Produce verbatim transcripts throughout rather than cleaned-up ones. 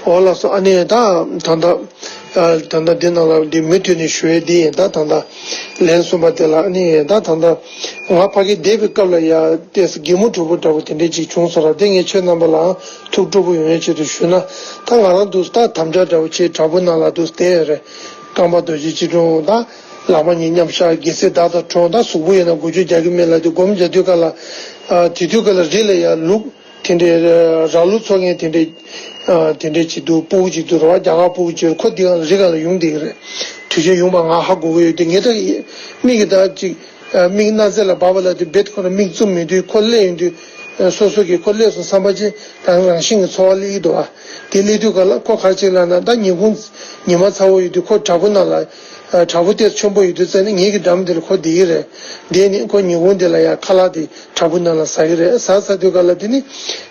འོ་ལགས་སོ། ཨ་ནི་ད་ད་ལྟ་ད་ལྟ་འདི་ནང་ལ་འདི་མུ་མཐུད་ནས་ཞུ་ཡས་འདི་ཡིན། ད་ད་ལྟ་ལན་གསུམ་པ་དེ་ལ་ཨ་ནི་ད་ད་ལྟ་ང་ཕ་གི་བསྡད་པའི་སྐབས་ལ་ཡ་ཏོག་ཙམ་གད་མོ་དྲོ་པོ་འདྲ་པོ་དེ་འདྲས་ཅིག་བྱུང་སོང་ར། དེ་ངས་ཁྱོད་རྣམ་པ་ལའང་ཐུགས་སྤྲོ་པོ་ཡོང་ཡས་ཆེད་དུ་ཞུས་ན། ད་ང་རང་འདུག་ད་དམ་བཅའ་འདྲ་པོ་བྱས་བྲག་ཕུག་ནང་ལ་འདུག་བསྡད་ཡོད་རེད། རྐང་པ་རྡོ་རྗེ་སྐྱིལ་ཀྲུང་ད་ལག་པ་གཉིས་མཉམ་བཞག་རྒྱལ་སྲས་བདག་དང་གྲོགས། ད་གཟུགས་པོ་ཡིན་ན་འགུལ་སྐྱོད་རྒྱག་གི་མེད་ལབ་དུས་སྒོམ་རྒྱག་དུས་སྐབས་ལ་དེ་དུས་སྐབས་ལ་རི་ལ་ཡ་ལུག་དེ་འདྲའི་ར་ལུག་འཚོ་མཁན་དེ་འདྲའི་དེ་འདྲའི་ཅིག་འདུག་སྤུ་གུ་ཅིག་འདུག་ར་བ། རྒྱ་གར་སྤུ་གུ་ཅིག་ཁོ་འདི་ག་ལ་རི་ག་ལ་ཡོང་བསྡད་ཀྱི་རེད། དུས་ཆེན་ཡོང་པ་ང་ཧ་གོ་གི་ཡོད་དེ། ངས་ད་མིག་གིས་ད་ཅིག་མིག་སྣ་རྩེ་ལ་སྦག་པ་ལ་དེ་རྦད་ཁོ་ལ་མིག་བཙུམ་མེད་དུས་ཁོ་སླེབས་ཡོང་དུས་སོ་སོ་གིས་ཁོ་སླེབས་སོང་བསམ་པ་ཅིག་རང་རང་བཞིན་གྱི་ཚོར་བ་སླེབས་ཀྱི་འདུག་བ། དེ་སླེབས་དུས་ག་ལ་ཁོ་ག་རེ་བྱེད་ལབ་ན། ད་ཉིན་གུང་ཉི་མ་ཚ་བོ་ཡོད་དུས་ཁོ་བྲག་ཕུག་ནང་ལ་བྲག་ཕུག་དེ་ཆེན་པོ་ཡོད་དུས་ཙ་ནི་ངེད་ཀྱི་འགྲམ་དེ་ལ་ཁོ་བསྡད་ཀྱི་རེད། བསྡད་ནས་ཁོ་ཉིན་གུང་དེ་ལ་ཡ་ཁ་ལག་དེ་བྲག་ཕུག་ནང་ལ་ཟ་གི་རེད། ཟ་ཟ་དུས་ག་ལ་དེ་ནི་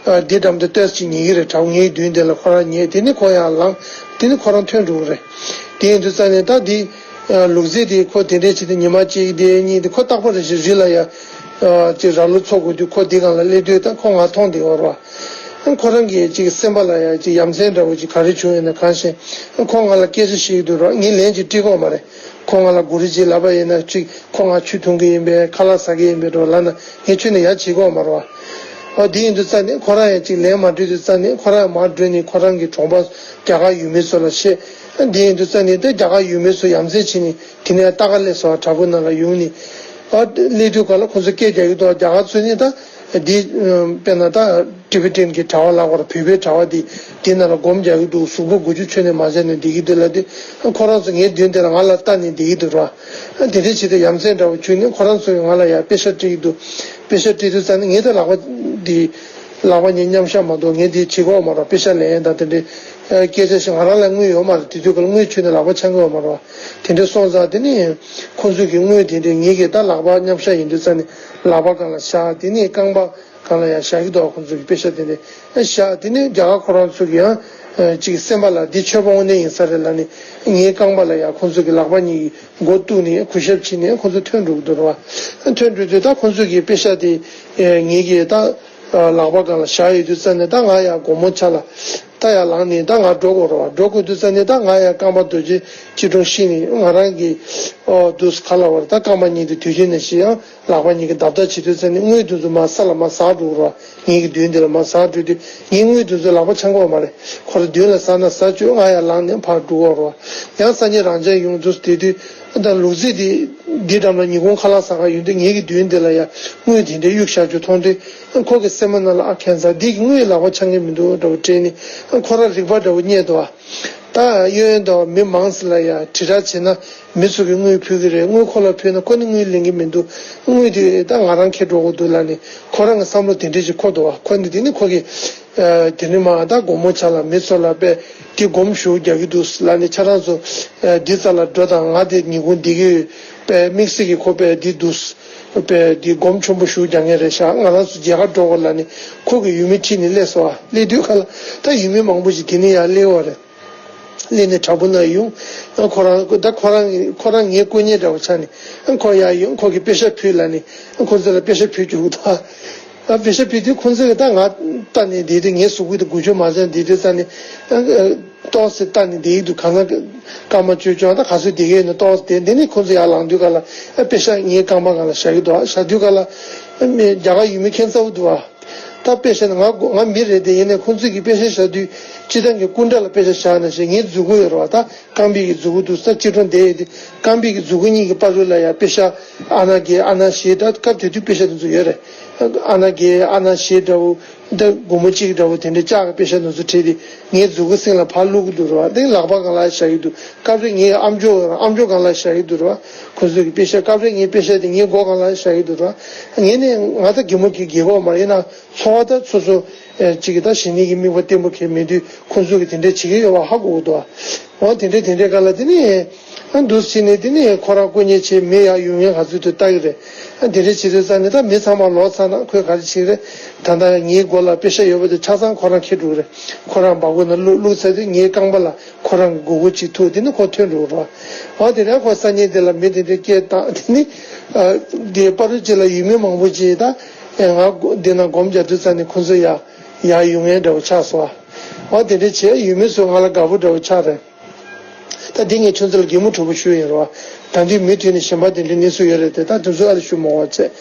ཨ་དེ་འགྲམ་དུ་ལྟོས་ཅིག་ཉལ་གི་རེད། བྲག་ངའི་མདུན་དེ་ལ་ཁོ་རང་ཉལ། དེ་ནི་ཁོ་ཡར་ལངས། དེ་ནི་ཁོ་རང་ཐོན་འགྲོ་གི་རེད། དེ་ཡིན་དུས་ཙ་ནི་ད་དེ་ཨ་ལུག་རྫི་དེ་ཁོ་དེ་འདྲས་བྱས་ཏེ་ཉི་མ་གཅིག་དེ་གཉིས་དེ་ཁོ་རྟག་པར་རེ་བཞིན་རི་ལ་ཡ་ཨ་ཅིག་ར་ལུག་འཚོ་དགོས་དུས་ཁོ་དེ་སྒང་ལ་སླེབས་དུས་ད་ཁོ་ང་མཐོང་བསྡད་ཡོད་རེད་བ། ཁོ་རང་གི་ཅིག་སེམས་པ་ལ་ཡ་ཅིག་ཡ་མཚན་འདྲ་བོ་ཅིག་ག་རེ་བྱུང་ཡོད་ན་གང་ཤེས། ཁོ་ང་ལ་སྐད་ཆ་བཤད་ཀྱི་འདུག་ར། ངས་ལན་ཅིག་སྤྲད་ཀྱི་ཡོད་མ་རེད། ཁོ་ང་ལ་མགོ་རིལ་ཅིག་ལབ་པ་ཡིན་ན་ཅིག་ཁོ་ང་ཆུ་འཐུང་གི་ཡིན་པས། ཁ་ལག་ཟ་གི་ཡིན་པས་འགྲོ་ལབ་ན་ངས་ཁྱོན་ནས་ཡ་བྱེད་ཀྱི་ཡོད་མ་རེད་བ། ཨོ་དེ་ཡིན་དུས་ཙ་ནི་ཁོ་རང་ཡང་ཅིག་ལན་མ་འགྲོ་དུས་ཙ་ནི་ཁོ་རང་ཡང་མར་འགྲོ་ནས་ཁོ་རང་གི་གྲོང་པ་རྒྱ་གར་ཡུལ་མི་ཚོ་ལ་བཤད། དེ་ཡིན་དུས་ཙ་ནི་ད་རྒྱ་གར་ཡུལ་མི་ཚོ་ཡ་མཚན་བྱས་ནས་དེ་ནས་ལྟ་ག་སླེབས་སོང་བ། བྲག་ཕུག་ནང་ལ་ཡོང་ནས་ཨ་སླེབས་དུས་ག་ལ་ཁོ་ཚོ་སྐད་རྒྱག་གི་འདུག་རྒྱ་གར་ཚོས་ནི་ད་འདི་དཔེར་ན་ད་ཊི་བེ་ཊན་གྱི་གྲྭ་པ་ལབ་དགོས་རེད། བོད་པའི་གྲྭ་པ་འདི་འདི་ནང་ལ་སྒོམ་རྒྱག་གི་འདུག་གཟུགས་པོ་འགུལ་སྐྱོད་ཁྱོན་ནས་མ་བྱས་ནས་བསྡད་ཀྱི་འདུག་ལབ་དུས་ཁོ་རང་ཚོ་ངའི་མདུན་དེ་ལ་ང་ལ་ལྟ་ནས་བསྡད་ཀྱི་འདུག་ར། དེ་འདྲའི་བྱས་ཏེ་ཡ་མཚན་འདྲ་བོ་བྱུང་ནས་ཁོ་རང་ཚོས་ང་ལ་ཡ་པེ་ཤ་སྤྲད་ཀྱི་འདུག་པེ་ཤ་སྤྲད་དུས་ཙ་ནི་ངས་ད་ལག་པ་འདི་ལག་པ་གཉིས་མཉམ་བཞག་མ་གཏོགས་ངས་འདི་བྱེད་ཀྱི་ཡོད་མ་རེད། པེ་ཤ་ལེན་ཡས་དང་དེ་འདྲའི་སྐད་ཆ་ཞིག་ང་རང་ལ་དངུལ་ཡོད་མ་རེད། དེ་དུས་ཀ་ལ་དངུལ་ཁྱོན་ནས་ལག་པ་འཆང་གི་ཡོད་མ་རེད་བ། དེ་འདྲ་སོང་ཙང་དེ་ནི་ཁོང་ཚོས་ཀྱི་དངུལ་དེ་འདྲའི་ངེད་ཀྱི་ད་ལག་པ་མཉམ་བཞག་ཡིན་དུས་ཙ་ནི་ལག་པ་སྒང་ལ་བཞག་དེ་ནི་རྐང་པ་སྒང་ལ་ཡང་བཞག་གི་འདུག་ཁོང་ཚོས་ཀྱི་པེ་ཤ་དེ་འདྲའི་བཞག་དེ་ནི་རྒྱ་གར་ཁོ་རང་ཚོས་ཀྱི་ཡང་ཅིག་སེམས་པ་ལ་འདི་མཆོད་པ་དངོས་གནས་ཡིན་ས་རེད་ལབ་ནས་ངའི་རྐང་པ་ལ་ཡང་ཁོང་ཚོས་ཀྱི་ལག་པ་གཉིས་ཀྱི་མགོ་གཏུགས་ནས་གུས་ཞབས་བྱས་ནས་ཁོང་ཚོ་ཐོན་འགྲོ་གི་འདུག་ར་བ། ཐོན་འགྲོ་དུས་ད་ཁོང་ཚོས་ཀྱི་པེ་ཤ་དེ་ངེད་ཀྱི་ད་ལག་པ་སྒང་ལ་བཞག་ཡོད་དུས་ཙ་ནས་ད་ང་ཡང་དགོང་མོ་ཆ་ལ་ད་ཡར་ལངས་ནས་ད་ང་འགྲོ་དགོས་རེད་བ། འགྲོ་དགོས་དུས་ཙ་ནས་ད་ང་ཡང་རྐང་པ་རྡོ་རྗེ་སྐྱིལ་ཀྲུང་བཤིག་ནས་ང་རང་གི་ཨོ་དུས་ག་ལ་བར་ད་རྐང་པ་གཉིས་དེ་དུས་རྒྱུན་ནས་བཤིག་ཡང་ལག་པ་གཉིས་ཀྱི་རྡབ་རྡབ་བྱེད་དུས་ཙ་ནས་དངུལ་དེ་ཚོ་མར་ས་ལ་མར་ཟག་འགྲོ་གི་རེད་བ། ངེད་ཀྱི་མདུན་དེ་ལ་མར་ཟག་འགྲོ་དུས་ངས་དངུལ་དེ་ཚོ་ལག་པ་འཆང་གི་ཡོད་མ་རེད། ཁོ་རང་མདུན་ལ་ཟག་ན་ཟག་བཅུག་ང་ཡར་ལངས་ནས་ཕར་འགྲོ་གི་རེད་བ། ཡང་སང་ཉིན་རང་འཇགས་ཡོང་དུས་དེ་དུས་ད་ལུག་རྫི་དེ་འདི་འགྲམ་ལ་ཉིན་གུང་ཁ་ལག་ཟ་ག་ཡོང་དུས་ངེད་ཀྱི་མདུན་དེ་ལ་ཡ་དངུལ་དེ་འདྲའི་གཡུག་བཞག་རྒྱུ་མཐོང་དུས་ཁོ་གི་སེམས་པ་ནང་ལ་ཨ་ཁྱད་མཚར་འདི་གི་དངུལ་ལག་པ་འཆང་གི་མི་འདུག་འདྲ་བོ་དྲན་ནས་ཁོ་རང་རིག་པ་འདྲ་བོ་རྙེད་འདུག་བ། ད་གཡས་གཡོན་དུ་མི་མང་ཙམ་ལ་ཡ་དྲིལ་བསྒྲགས་བྱས་ན་མི་ཚོ་གིས་དངུལ་ཕུལ་གི་རེད། དངུལ་ཁོ་ལ་ཕུལ་ན་ཁོ་ནི་དངུལ་ལེན་གི་མི་འདུག་དངུལ་དེ་ད་ང་རང་ཁྱེར་འགྲོ་དགོས་འདུག་ལབ་ནས་ཁོ་རང་གི་བསམ་བློ་དེ་འདྲས་ཅིག་འཁོར་འདུག་བ། ཁོ་ནི་དེ་ནི་ཁོ་གི་ཨ་དེ་ནི་མ་ད་དགོང་མོ་ཆ་ལ་མི་ཚོ་ལ་དཔེ་དེ་སྒོམ་ཞུགས་རྒྱག་གི་འདུག་ལབ་ནས་ཁྱེད་རང་ཚོ་ཨ་འདི་རྩ་ལ་འགྲོ་དང་། ང་དེ་ཉིན་གུང་བསྡད་ཀྱི་ཡོད། དཔེ་དམིགས་བསལ་གྱི་ཁོ་དཔེ་འདི་འདུག་དཔེ་འདི་སྒོམ་ཆེན་པོ་ཞུགས་རྒྱག་མཁན་རེད་ཤག་ང་རང་ཚོ་མཇལ་ཁ་འགྲོ་དགོས་ལབ་ནས་ཁོ་གི་ཡུལ་མི་ཁྲིད་ནས་སླེབས་སོང་བ། སླེབས་དུས་ཁ་ལ་ད་ཡུལ་མི་མང་པོ་ཞིག་དེ་ནས་ཡར་སླེབས་པ་རེད། སླེབས་ནས་བྲག་ཕུག་ནང་ཡོང་། ཁོ་རང་ད་ཁོ་རང་ཁོ་རང་ངའི་དཀོན་གཉེར་འདྲ་བོ་ཆགས་ནས་ཁོ་ཡར་ཡོང་། ཁོ་གིས་པེ་ཤ་ཕུལ་ལབ་ནས་ཁོ་ཚོ་ལ་པེ་ཤ་ཕུལ་བཅུག་གི་འདུག་ཨ་པེ་ཤ་ཕུལ་དུས་ཁོ་ཚོས་ད་ང་ལྟ་ནས་བསྡད་དུས་ངའི་གཟུགས་པོ་དེ་འགུལ་སྐྱོད་མ་བྱས་བསྡད་དུས་ཙ་ནས་ཏོག་ཙམ་ལྟ་ནས་བསྡད་ཀྱི་འདུག་གང་ལ་སྐར་མ་བཅུ་བཅོ་ལྔ་ད་ག་ཚོད་བསྡད་ཀྱི་ཡོད་ན་ཏོག་ཙམ་བསྡད། འདི་ནས་ཁོ་ཚོ་ཡར་ལངས་དུས་ག་ལ་ཨ་པེ་ཤ་ངའི་རྐང་པ་སྒང་ལ་བཞག་གི་འདུག་ཨ་བཞག་དུས་ག་ལ་ཨ་མི་རྒྱ་གར་ཡུལ་མི་ཁྱད་མཚར་པོ་འདུག་ཨ། ད་པེ་ཤ་ནི་ང་ང་མི་རེད་དེ། ཡིན་ནའི་ཁོང་ཚོས་ཀྱི་པེ་ཤ་བཞག་དུས་སྤྱིར་བཏང་གི་སྐུ་འདྲ་ལ་པེ་ཤ་བཞག་ན་ཞེས། ངའི་མཛུ་གུ་ཡོད་རེད་བ། ད་རྐང་པའི་གི་མཛུ་གུ་འདུག་ས་སྐྱིལ་ཀྲུང་བསྡད་ཡོད་དེ། རྐང་པའི་གི་མཛུ་གུ་གཉིས་ཀྱི་བར་དུ་ལ་ཡ་པེ་ཤ་ཨ་ན་རྒྱལ་ཨ་ན་ཞེས་ད་སྐབས་དེ་དུས་པེ་ཤ་དེ་ཚོ་ཡོད་རེད། ཨ་ན་རྒྱལ་ཨ་ན་ཞེས་འདྲ་བོ་ད་སྒོར་མོ་གཅིག་འདྲ་བོ་དེ་འདྲའི་ལྕགས་ཀྱི་པེ་ཤ་དེ་ཚོ་བྲིས་ཏེ་ངའི་མཛུ་གུ་སེང་ལ་ཕར་བླུག་གི་འདུག་རེད་བ། དེ་ལག་པ་སྒང་ལ་བཞག་གི་འདུག་སྐབས་རེ་ངའི་ཨམ་ཅོག་ཨམ་ཅོག་སྒང་ལ་བཞག་གི་འདུག་རེད་བ། ཁོ་ཚོས་ཀྱི་པེ་ཤ་སྐབས་རེ་ངའི་པེ་ཤ་དེ་ངའི་མགོ་སྒང་ལ་བཞག་གི་འདུག་རེད་བ། ངས་ནི་ང་ད་གད་མོ་གི་རྒྱག་གི་ཡོད་མ་རེད། ཡིན་ན། འཚོ་བ་ད་སོ་སོ་ཨེ་གཅིག་གི་ད་གཞི་ནས་ཀྱི་དམིགས་པ་བརྟན་པོ་གལ་མེད་དུས་ཁོང་ཚོ་གི་དེ་འདྲས་བྱེད་ཀྱི་ཡོད་པ་ཧ་གོ་གི་འདུག་འོ་དེ་འདྲས་དེ་འདྲས་ག་ལ་དེ་ནས་ཨ་འདུག་སེ་བྱས་ནས་དེ་ནས་ཁོ་རང་དཀོན་གཉེར་བྱས་མི་ཡར་ཡོང་མཁན་ག་ཚོད་དུ་ལྟ་གི་རེད། ཨ་དེ་འདྲས་བྱེད་དུས་ཙང་ནས་ད་མི་ཚང་མ་ལོག་ཚར་ན་ཁོས་ག་རེ་བྱེད་ཀྱི་རེད། ད་ལྟ་ངའི་མགོ་ལ་པེ་ཤ་ཡོད་པ་དེ་ཆ་ཚང་ཁོ་རང་ཁྱེར་འགྲོ་གི་རེད། ཁོ་རང་སྦ་ཁུག་ནང་བླུགས་བླུགས་ཚར་དུས་ངའི་རྐང་པ་ལ་ཁོ་རང་གི་མགོ་སྐོར་གཅིག་ཐུག་དེ་ནས་ཁོ་ཐོན་འགྲོ་གི་རེད། འོ་དེ་ནས་ཁོ་སང་ཉིན་དེ་ལ་མི་དེ་འདྲས་སྐད་བཏང་དེ་ནས་ཨ་དེ་པ་རུ་ཅིག་ལ་ཡུལ་མི་མང་པོ་ཅིག་ད་ང་འདི་ན་སྒོམ་རྒྱག་དུས་ཙང་ནས་ཁོ་ཚོ་ཡར་ཡར་ཡོང་མཁན་འདྲ་བོ་ཆགས་སོང་། འོ་དེ་འདྲའི་བྱས་ཡུལ་མི་ཚོ་ང་ལ་དགའ་པོ་འདྲ་བོ་ཆགས་རེད། ད་འདི་ངས་ཁྱོད་ཚོ་ལ་གད་མོ་དྲག་པོ་ཞུས་ཡིན་རོ། ད་འདི་མུ་མཐུད་ནས་གཞན་པ་དེ་འདྲའི་གནས་ཚུལ་ཡོད་རེད་དེ། ད་དེ་ཚོ་ཨ་ལ་ཞུ་མ་འོ་བྱས།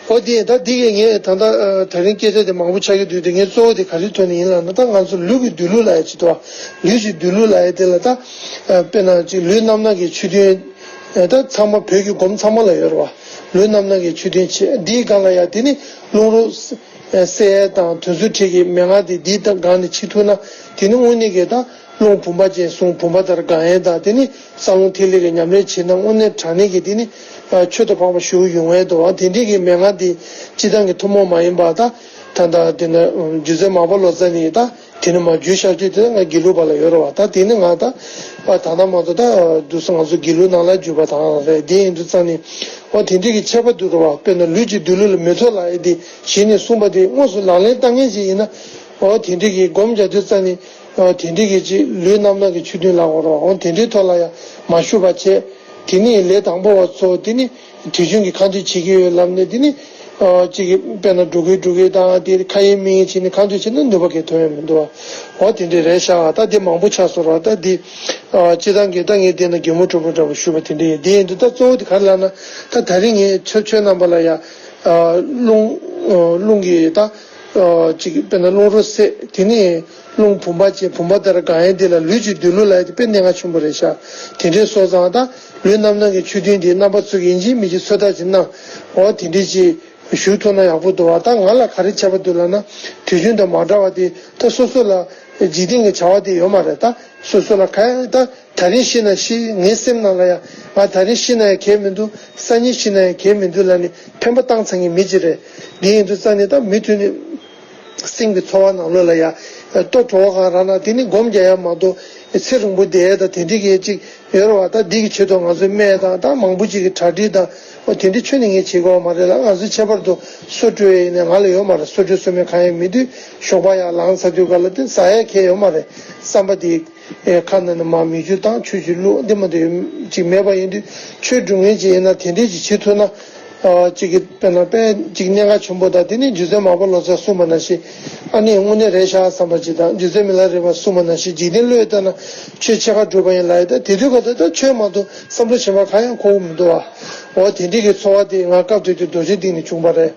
འོ་དེ་ད་འདི་གས་ངས་ད་ལྟ་ད་རིང་སྐད་ཆ་དེ་མང་པོ་ཆགས་ཀྱི་འདུག་དེ་ངས་གཙོ་བོ་དེ་ག་རེ་ཐོག་ནས་ཡིན་ལབ་ན། ད་ང་ཚོ་ལུས་ཀྱི་སྡོད་ལུགས་ལབ་ཡ་ཅིག་འདུག་ལུས་ཀྱི་སྡོད་ལུགས་ལབ་ཡ་དེ་ལ་ད་དཔེར་ན་ཅིག་ལུས་རྣམ་སྣང་གི་ཆོས་བདུན། ད་ཚང་མ་བོད་ཀྱི་སྒོམ་ཚང་མ་ལ་ཡོད་རེད་བ། ལུས་རྣམ་སྣང་གི་ཆོས་བདུན་བྱས། འདིའི་སྒང་ལ་ཡ་དེ་ནི་རླུང་རོ་སེལ་ཡས་དང་དོན་ཚུལ་ཁྲིད་ཀྱི་མན་ངག་དེ་འདིའི་སྒང་ནས་བྱེད་ཐུབ་ན། དེ་ནི་དངོས་གནས་ཀྱི་ད་རླུང་བུམ་པ་ཅན་གསུམ་བུམ་པ་ལྟར་དགང་ཡས་དང་། དེ་ནི་རྩ་རླུང་ཐིག་ལེ་གི་ཉམས་ལེན་བྱེད་ན་དངོས་གནས་དྲང་གནས་ཀྱི་དེ་ནི་ཆོས་དང་འཕགས་པ་ཞུ་ཡོང་ཡས་འདུག་བ། དེ་འདྲའི་གི་མན་ངག་དེ་སྤྱི་བཏང་གི་ཐུན་མོང་མ་ཡིན་པ། ད་ད་ལྟ་དེ་ནི་རྗེ་བཙུན་མར་པ་ལོ་ཙཱ་ནས་ད་དེ་ནི་མ་བརྒྱུད་བཞག་རྒྱུ་དེ་ང་དགེ་ལུགས་པ་ལ་ཡོད་རེད་བ། ད་དེ་ནི་ང་ད་ད་ད་མ་གཏོགས་ད་དུས་སུ་ང་ཚོ་དགེ་ལུགས་ནང་ལ་བརྒྱུད་པ་དང་རེད། དེ་ཡིན་དུས་ཙང་ནི་འོ་དེ་འདྲའི་གི་ཁྱད་པར་འདུག་རེད་བ། དཔེར་ན་ལུས་ཀྱི་སྡོད་ལུགས་ལ་མི་ཐོགས་ལབ་ཡས་དེ་གཞི་ནས་གསུངས་པ་དེ་དངོས་སུ་ལག་ལེན་བསྟར་མཁན་ཞིག་ཡིན་ན། འོ་དེ་འདྲའི་གི་སྒོམ་རྒྱག་དུས་ཙང་ནི་འོ་དེ་འདྲའི་གི་ཅིག་ལུས་རྣམ་སྣང་གི་ཆོས་བདུན་ལབ་དགོས་རེད་བ། འོ་དེ་འདྲའི་ཐོག་ལ་ཡང་མ་ཞུགས་པ་བྱས། དེ་ནི་ལས་དང་པོ་བ་ཚོ་དེ་ནི་དུས་རྒྱུན་གྱི་ཁ་འདོན་བྱེད་ཀྱི་ཡོད་ལབ་ནས། དེ་ནི་ཨ་གཅིག་གི་དཔེར་ན་འགྲོ་ཀུན་འགྲོ་ཀུན་དང་དེ་ཁ་ཡེངས་མིག་ཡེངས་བྱས་ནས་ཁ་འདོན་བྱས་ན་ནུས་པ་གང་ཐོན་ཡ་མི་འདུག་བ། འོ་དེ་འདྲ་རེད་ཤག་ད་དེ་མང་པོ་ཆགས་སོང་ར། ད་དེ་ཨ་སྤྱིར་བཏང་གི་ད་ངས་བལྟས་ན་གད་མོ་དྲག་པོ་འདྲ་པོ་ཞུས་པ་དེ་འདྲ་ཡིན། དེ་ཡིན་དུས་ད་གཙོ་བོ་དེ་ག་རེ་ལབ་ན། ད་ད་རིང་ངས་ཁྱོད་ཁྱོད་རྣམ་པ་ལ་ཡ་ཨ་རླུང་ཨ་རླུང་གི་ད་ཨ་གཅིག་དཔེར་ན་རླུང་རོ་བསལ། དེ་ནས་རླུང་བུམ་པ་ཅན་བུམ་པ་ལྟར་དགང་ཡས་འདི་ལ་ལུས་ཀྱི་སྡོད་ལུགས་ལབ་ཡས་དེ་དཔེ་གནད་འགག་ཆེན་པོ་རེད་ཤག་དེ་འདྲའི་སོང་ཙང་ད་ལུས་རྣམ་སྣང་གི་ཆོས་བདུན་འདི་རྣམ་པ་ཚོ་གིས་ཡིན་གཅིག་མིན་གཅིག་ཚོད་ལྟ་ཅིག་གནང་། འོ་དེ་འདྲའི་ཅིག་ཞུ་ཐུབ་ན་ཡག་པོ་འདུག་བ། ད་ང་ལ་ག་རེ་བྱས་པ་འདུག་ལབ་ན། དུས་རྒྱུན་དང་མ་འདྲ་བ་དེ་ད་སོ་སོ་ལ་འཇིག་རྟེན་གྱི་བྱ་བ་དེ་ཡོད་མ་རེད། ད་སོ་སོ་ལ་ག་ཡང་ད་ད་རིང་ཤི་ན་ཤི། ངའི་སེམས་ནང་ལ་ཡང་ང་ད་རིང་ཤི་ན་ཡང་གལ་མི་འདུག་སང་ཉིན་ཤི་ན་ཡང་གལ་མི་འདུག་ལབ་ནས་འཕེན་པ་བཏང་ཚར་མཁན་མི་ཅིག་རེད། འདི་ཡིན་དུས་ཙང་ནས་ད་མུ་མཐུད་ནས་སེམས་ཀྱི་ཚོར་བ་ནང་ལོགས་ལ་ཡ་ལྟོ་བྲོ་བ་གང་རག་ན་དེ་ནི་སྒོམ་རྒྱག་ཡ་མ་གཏོགས་ཚེ་རིང་པོ་བསྡད་ཡ་ད་དེ་འདྲའི་གི་ཅིག་ཡོད་རེད་བ། ད་འདི་གི་ཆེད་དུ་ང་ཚོའི་སྨན་དང་ད་མང་པོ་ཅིག་གི་གྲ་སྒྲིག་དང་འོ་དེ་འདྲའི་ཁྱོན་ནས་ངས་བྱེད་དགོས་པ་མ་རེད་ལ། ང་ཚོས་ཁྱད་པར་དུ་སོ་བཀྲུ་ཡ་ཡིན་ནའི་ང་ལ་ཡོད་མ་རེད། སོ་བཀྲུ་སོ་སྨན་གང་ཡང་མེད་དུས་ཞོགས་པ་ཡར་ལངས་ཚར་དུས་ག་ལ་དེ་ཟ་ཡ་གང་ཡང་ཡོད་མ་རེད། བསམ་པ་དེ་ཨེ་ཁ་ནང་ནས་མར་མིག་ཆུ་བཏང་། ཆུ་ཞིག་བླུགས། འདི་མ་གཏོགས་ཅིག་མེད་པ་ཡིན་དུས། ཆོས་སྒྲུབ་མཁན་ཅིག་ཡིན་ན་དེ་འདྲས་ཅིག་བྱེད་ཐུབ་ན། ཨ་གཅིག་གི་དཔེར་ན་དཔེ་གཅིག་གནད་འགག་ཆེན་པོ་དང་། དེ་ནི་རྗེ་བཙུན་མར་པ་ལོ་ཙཱས་གསུངས་པ་ནང་བཞིན། ཨ་ནི་དངོས་གནས་རེད་ཤག་བསམ་པ་ཅིག་དང་། རྗེ་བཙུན་མི་ལ་རས་པས་གསུངས་པ་ནང་བཞིན་འཇིག་རྟེན་བློས་བཏང་ན་ཆོས་ཕྱེད་ཀ་གྲུབ་པ་ཡིན་ལབ་ཡ། ད་དེ་དུས་ག་ད་ད་ཆོས་མ་གཏོགས་བསམ་བློ་གཞན་པ་གང་ཡང་འཁོར་གྱི་མི་འདུག་བ། འོ་དེ་འདྲས་ཀྱི་ཚོར་བ་དེ་ང་སྐབས་དེ་དུས་རྡོ་རྗེ་གདན་ནས་བྱུང་བ་རེད།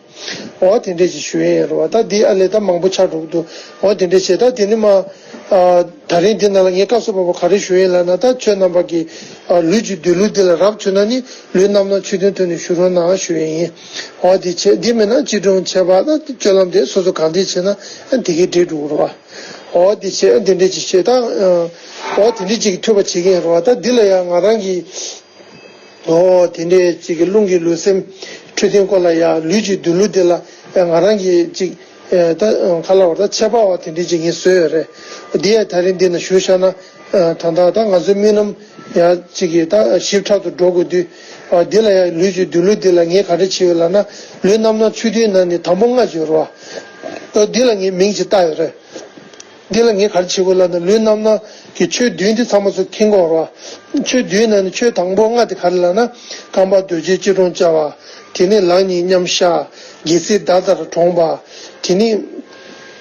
འོ་དེ་འདྲས་ཅིག་ཞུ་ཡས་ཡིན་རེད་བ། ད་འདི་ཨ་ལས་ད་མང་པོ་ཆགས་འགྲོ་གི་འདུག་འོ་དེ་འདྲས་བྱས། ད་དེ་ནི་མ་ཨ་ད་རིང་འདི་ནང་ལ་ངས་སྐབས་སུ་བབས་པ་ག་རེ་ཞུ་ཡིན་ལབ་ན། ད་ཁྱོད་རྣམ་པ་གིས་ཨ་ལུས་ཀྱི་སྡོད་ལུགས་འདི་ལ་རབ་བྱུང་ན་ནི་ལུས་རྣམ་སྣང་ཆོས་བདུན་ཐོག་ནས་ཞུ་རོགས་གནང་ཞུ་ཡས་ཡིན། འོ་དེ་བྱས། འདི་མིན་ན་སྤྱི་སྒྲུང་བྱས་པ་ད་སྤྱོད་ལམ་དེ་སོ་སོ་གང་འདྲས་བྱས་ན་ཨ་དེ་གའི་འགྲིག་འགྲོ་གི་རེད་བ། འོ་དེ་བྱས། འདི་འདྲས་ཅིག་བྱས། ད་ཨ་འོ་དེ་འདྲས་ཅིག་ཐུབ་པ་བྱེད་ཀྱི་ཡིན་རེད་བ། ད་འདི་ལ་ཡང་ང་རང་གིས། འོ་དེ་འདྲའི་ཅིག་གི་རླུང་གི་ལུས་སེམས་འཕྲོད་བསྟེན་སྐོར་ལ་ཡ། ལུས་ཀྱི་སྡོད་ལུགས་དེ་ལ་ང་རང་གིས་ཅིག་ཨེ་ད་ག་ལབ་དགོས་རེད། ད་ཆད་པ་བ་དེ་འདྲའི་ཅིག་ངས་བཟོས་ཡོད་རེད། འདི་ཡ་ད་རིང་འདི་ན་ཞུ་བཞག་ན། ཨ་ད་ལྟ་ད་ང་ཚོའི་རྨི་ལམ་ཡ་ཅིག་གི་ད་ཞིབ་ཕྲ་དུ་འགྲོ་དགོས་དུས། ཨ་འདི་ལ་ཡ་ལུས་ཀྱི་སྡོད་ལུགས་འདི་ལ་ངས་ག་རེ་བྱས་ཡོད་ལབ་ན། ལུས་རྣམ་སྣང་ཆོས་བདུན་ནང་ནས་དང་པོ་ལྔ་ཅིག་ཡོད་རེད་བ། ཨ་འདི་ལ་ངས་མིང་ཅིག་བཏགས་ཡོད་རེད། འདི་ལ་ངས་ག་རེ་བྱེད་དགོས་ལབ་ན། ལུས་རྣམ་སྣང་གི་ཆོས་བདུན་འདི་ཚང་མ་ཚོ་མཁྱེན་དགོས་རེད་བ། ཆོས་བདུན་ནང་ནས་ཆོས་དང་པོ་ལྔ་དེ་ག་རེ་ལབ་ན། རྐང་པ་རྡོ་རྗེ་སྐྱིལ་ཀྲུང་བཅའ་བ། དེ་ནས་ལག་གཉིས་མཉམ་བཞག་རྒྱལ་སྲིད་མདའ་ལྟར་དྲོངས་པ། དེ་ནས་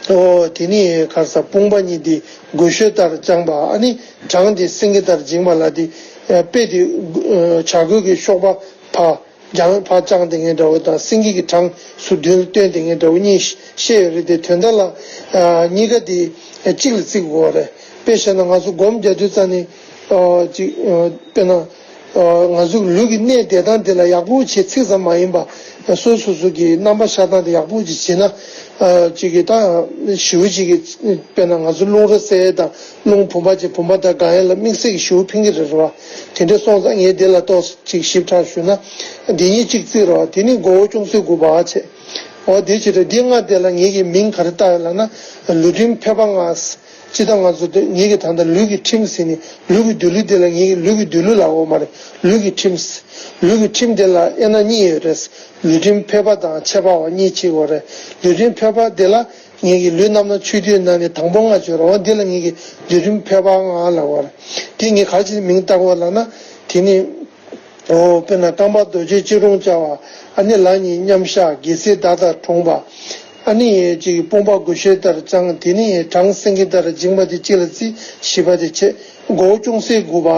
ཨོ་དེ་ནས་ག་རེ་ཟ། དཔུང་པ་གཉིས་དེ་རྒོད་གཤོག་ལྟར་བརྐྱངས་པ། ཨ་ནི་བྲང་དེ་སེང་གེ་ལྟར་བརྗིངས་པ་ལ། དེ་དཔེ་དེ་བྱ་རྒོད་ཀྱི་གཤོག་པ་ཕར། རྒྱང་ཕར་བརྐྱངས་དེ་ངའི་འདྲ་བོ་དང་། སེང་གེ་གི་བྲང་ཟུར་མདུན་ལ་བཏོན་དེ་ངའི་འདྲ་བོ་གཉིས་བཤད་ཡོད་རེད་དེ། དོན་དག་ལ་ཨ་གཉིས་ཀ་དེ་གཅིག་ལ་བརྩི་དགོས་རེད། དཔེ་བཤད་ན་ང་ཚོ་སྒོམ་རྒྱག་དུས་ཙང་ནས་ཨ་ཅིག་ཨ་དཔེར་ན་ཨ་ང་ཚོ་ལུས་ཀྱི་གནས་བསྡད་སྟངས་དེ་ལ་ཡག་པོ་བྱས་ཚིག་ཙམ་མ་ཡིན་པ། སོ་སོ་སོ་གི་རྣམ་པ་ཤར་སྟངས་དེ་ཡག་པོ་ཅིག་བྱས་ན། ཨ་ཅིག་གི་ད་ཞེ་པོ་ཅིག་གི་དཔེར་ན་ང་ཚོ་རླུང་རོ་བསལ་ཡས་དང་རླུང་བུམ་པ་ཅན་བུམ་པ་ལྟར་དགང་ཡས་ལ་དམིགས་བསལ་གྱི་ཞེ་པོ་ཕན་གྱི་རེད་རེད་བ། དེ་འདྲ་སོང་ཙང་ངས་དེ་ལ་ཏོག་ཅིག་ཞིབ་ཕྲ་ཞུས་ན། འདི་ཉིད་གཅིག་བརྩིས་རོགས། དེ་ནི་མགོ་བོ་ཅུང་ཟད་སྒུར་བ་བྱས། འོ་དེ་བྱས་ཏེ་འདི་ལྔ་དེ་ལ་ངེད་ཀྱིས་མིང་ག་རེ་བཏགས་ཡོད་ལབ་ན། ལུས་རྟེན་ཕལ་པ་ལྔ། སྤྱིར་བཏང་ང་ཚོ་དེ་ངེད་ཀྱིས་ད་ལྟ་ལུས་ཀྱི་ཁྲིམས་ཟེར་ནས། ལུས་ཀྱི་སྡོད་ལུགས་དེ་ལ་ངེད་ཀྱིས་ལུས་ཀྱི་སྡོད་ལུགས་ལབ་ཡོད་མ་རེད། ལུས་ཀྱི་ཁྲིམས། ལུས་ཀྱི་ཁྲིམས་དེ་ལ་དབྱེ་ན་གཉིས་ཡོད་རེད། ལུས་རྟེན་ཕལ་པ་དང་ཁྱད་པར་བ་གཉིས་ཕྱེ་དགོས་རེད། ལུས་རྟེན་ཕལ་པ་དེ་ལ་ངེད་ཀྱིས་ལུས་རྣམ་སྣང་ཆོས་བདུན་ནང་ནས་དང་པོ་ལྔ་བརྗོད་རེད་བ། འདི་ལ་ངེད་ཀྱིས་ལུས་རྟེན་ཕལ་པ་ལྔ་ལབ་པ་རེད། དེ་ངས་ག་རེ་བྱས་མིང་བཏགས་པ་ལབ་ན། དེ་ནི། འོ་དཔེར་ན་རྐང་པ་རྡོ་རྗེ་སྐྱིལ་ཀྲུང་བཅའ་བ། ཨ་ནི་ལག་གཉིས་མཉམ་བཞག་རྒྱལ་སྲིད་མདའ་ལྟར་དྲོངས་པ། ཨ་ནི་ཅིག་དཔུང་པ་དགུ་ཤོས་ལྟར་བཅང་། དེ་ནི་བྲང་སེང་གེ་ལྟར་བཅིངས་པ་དེ་གཅིག་ལ་བརྩི། བཞི་པ་དེ་བྱེད། མགོ་བོ་ཅུང་ཟད་སྒུར་བ།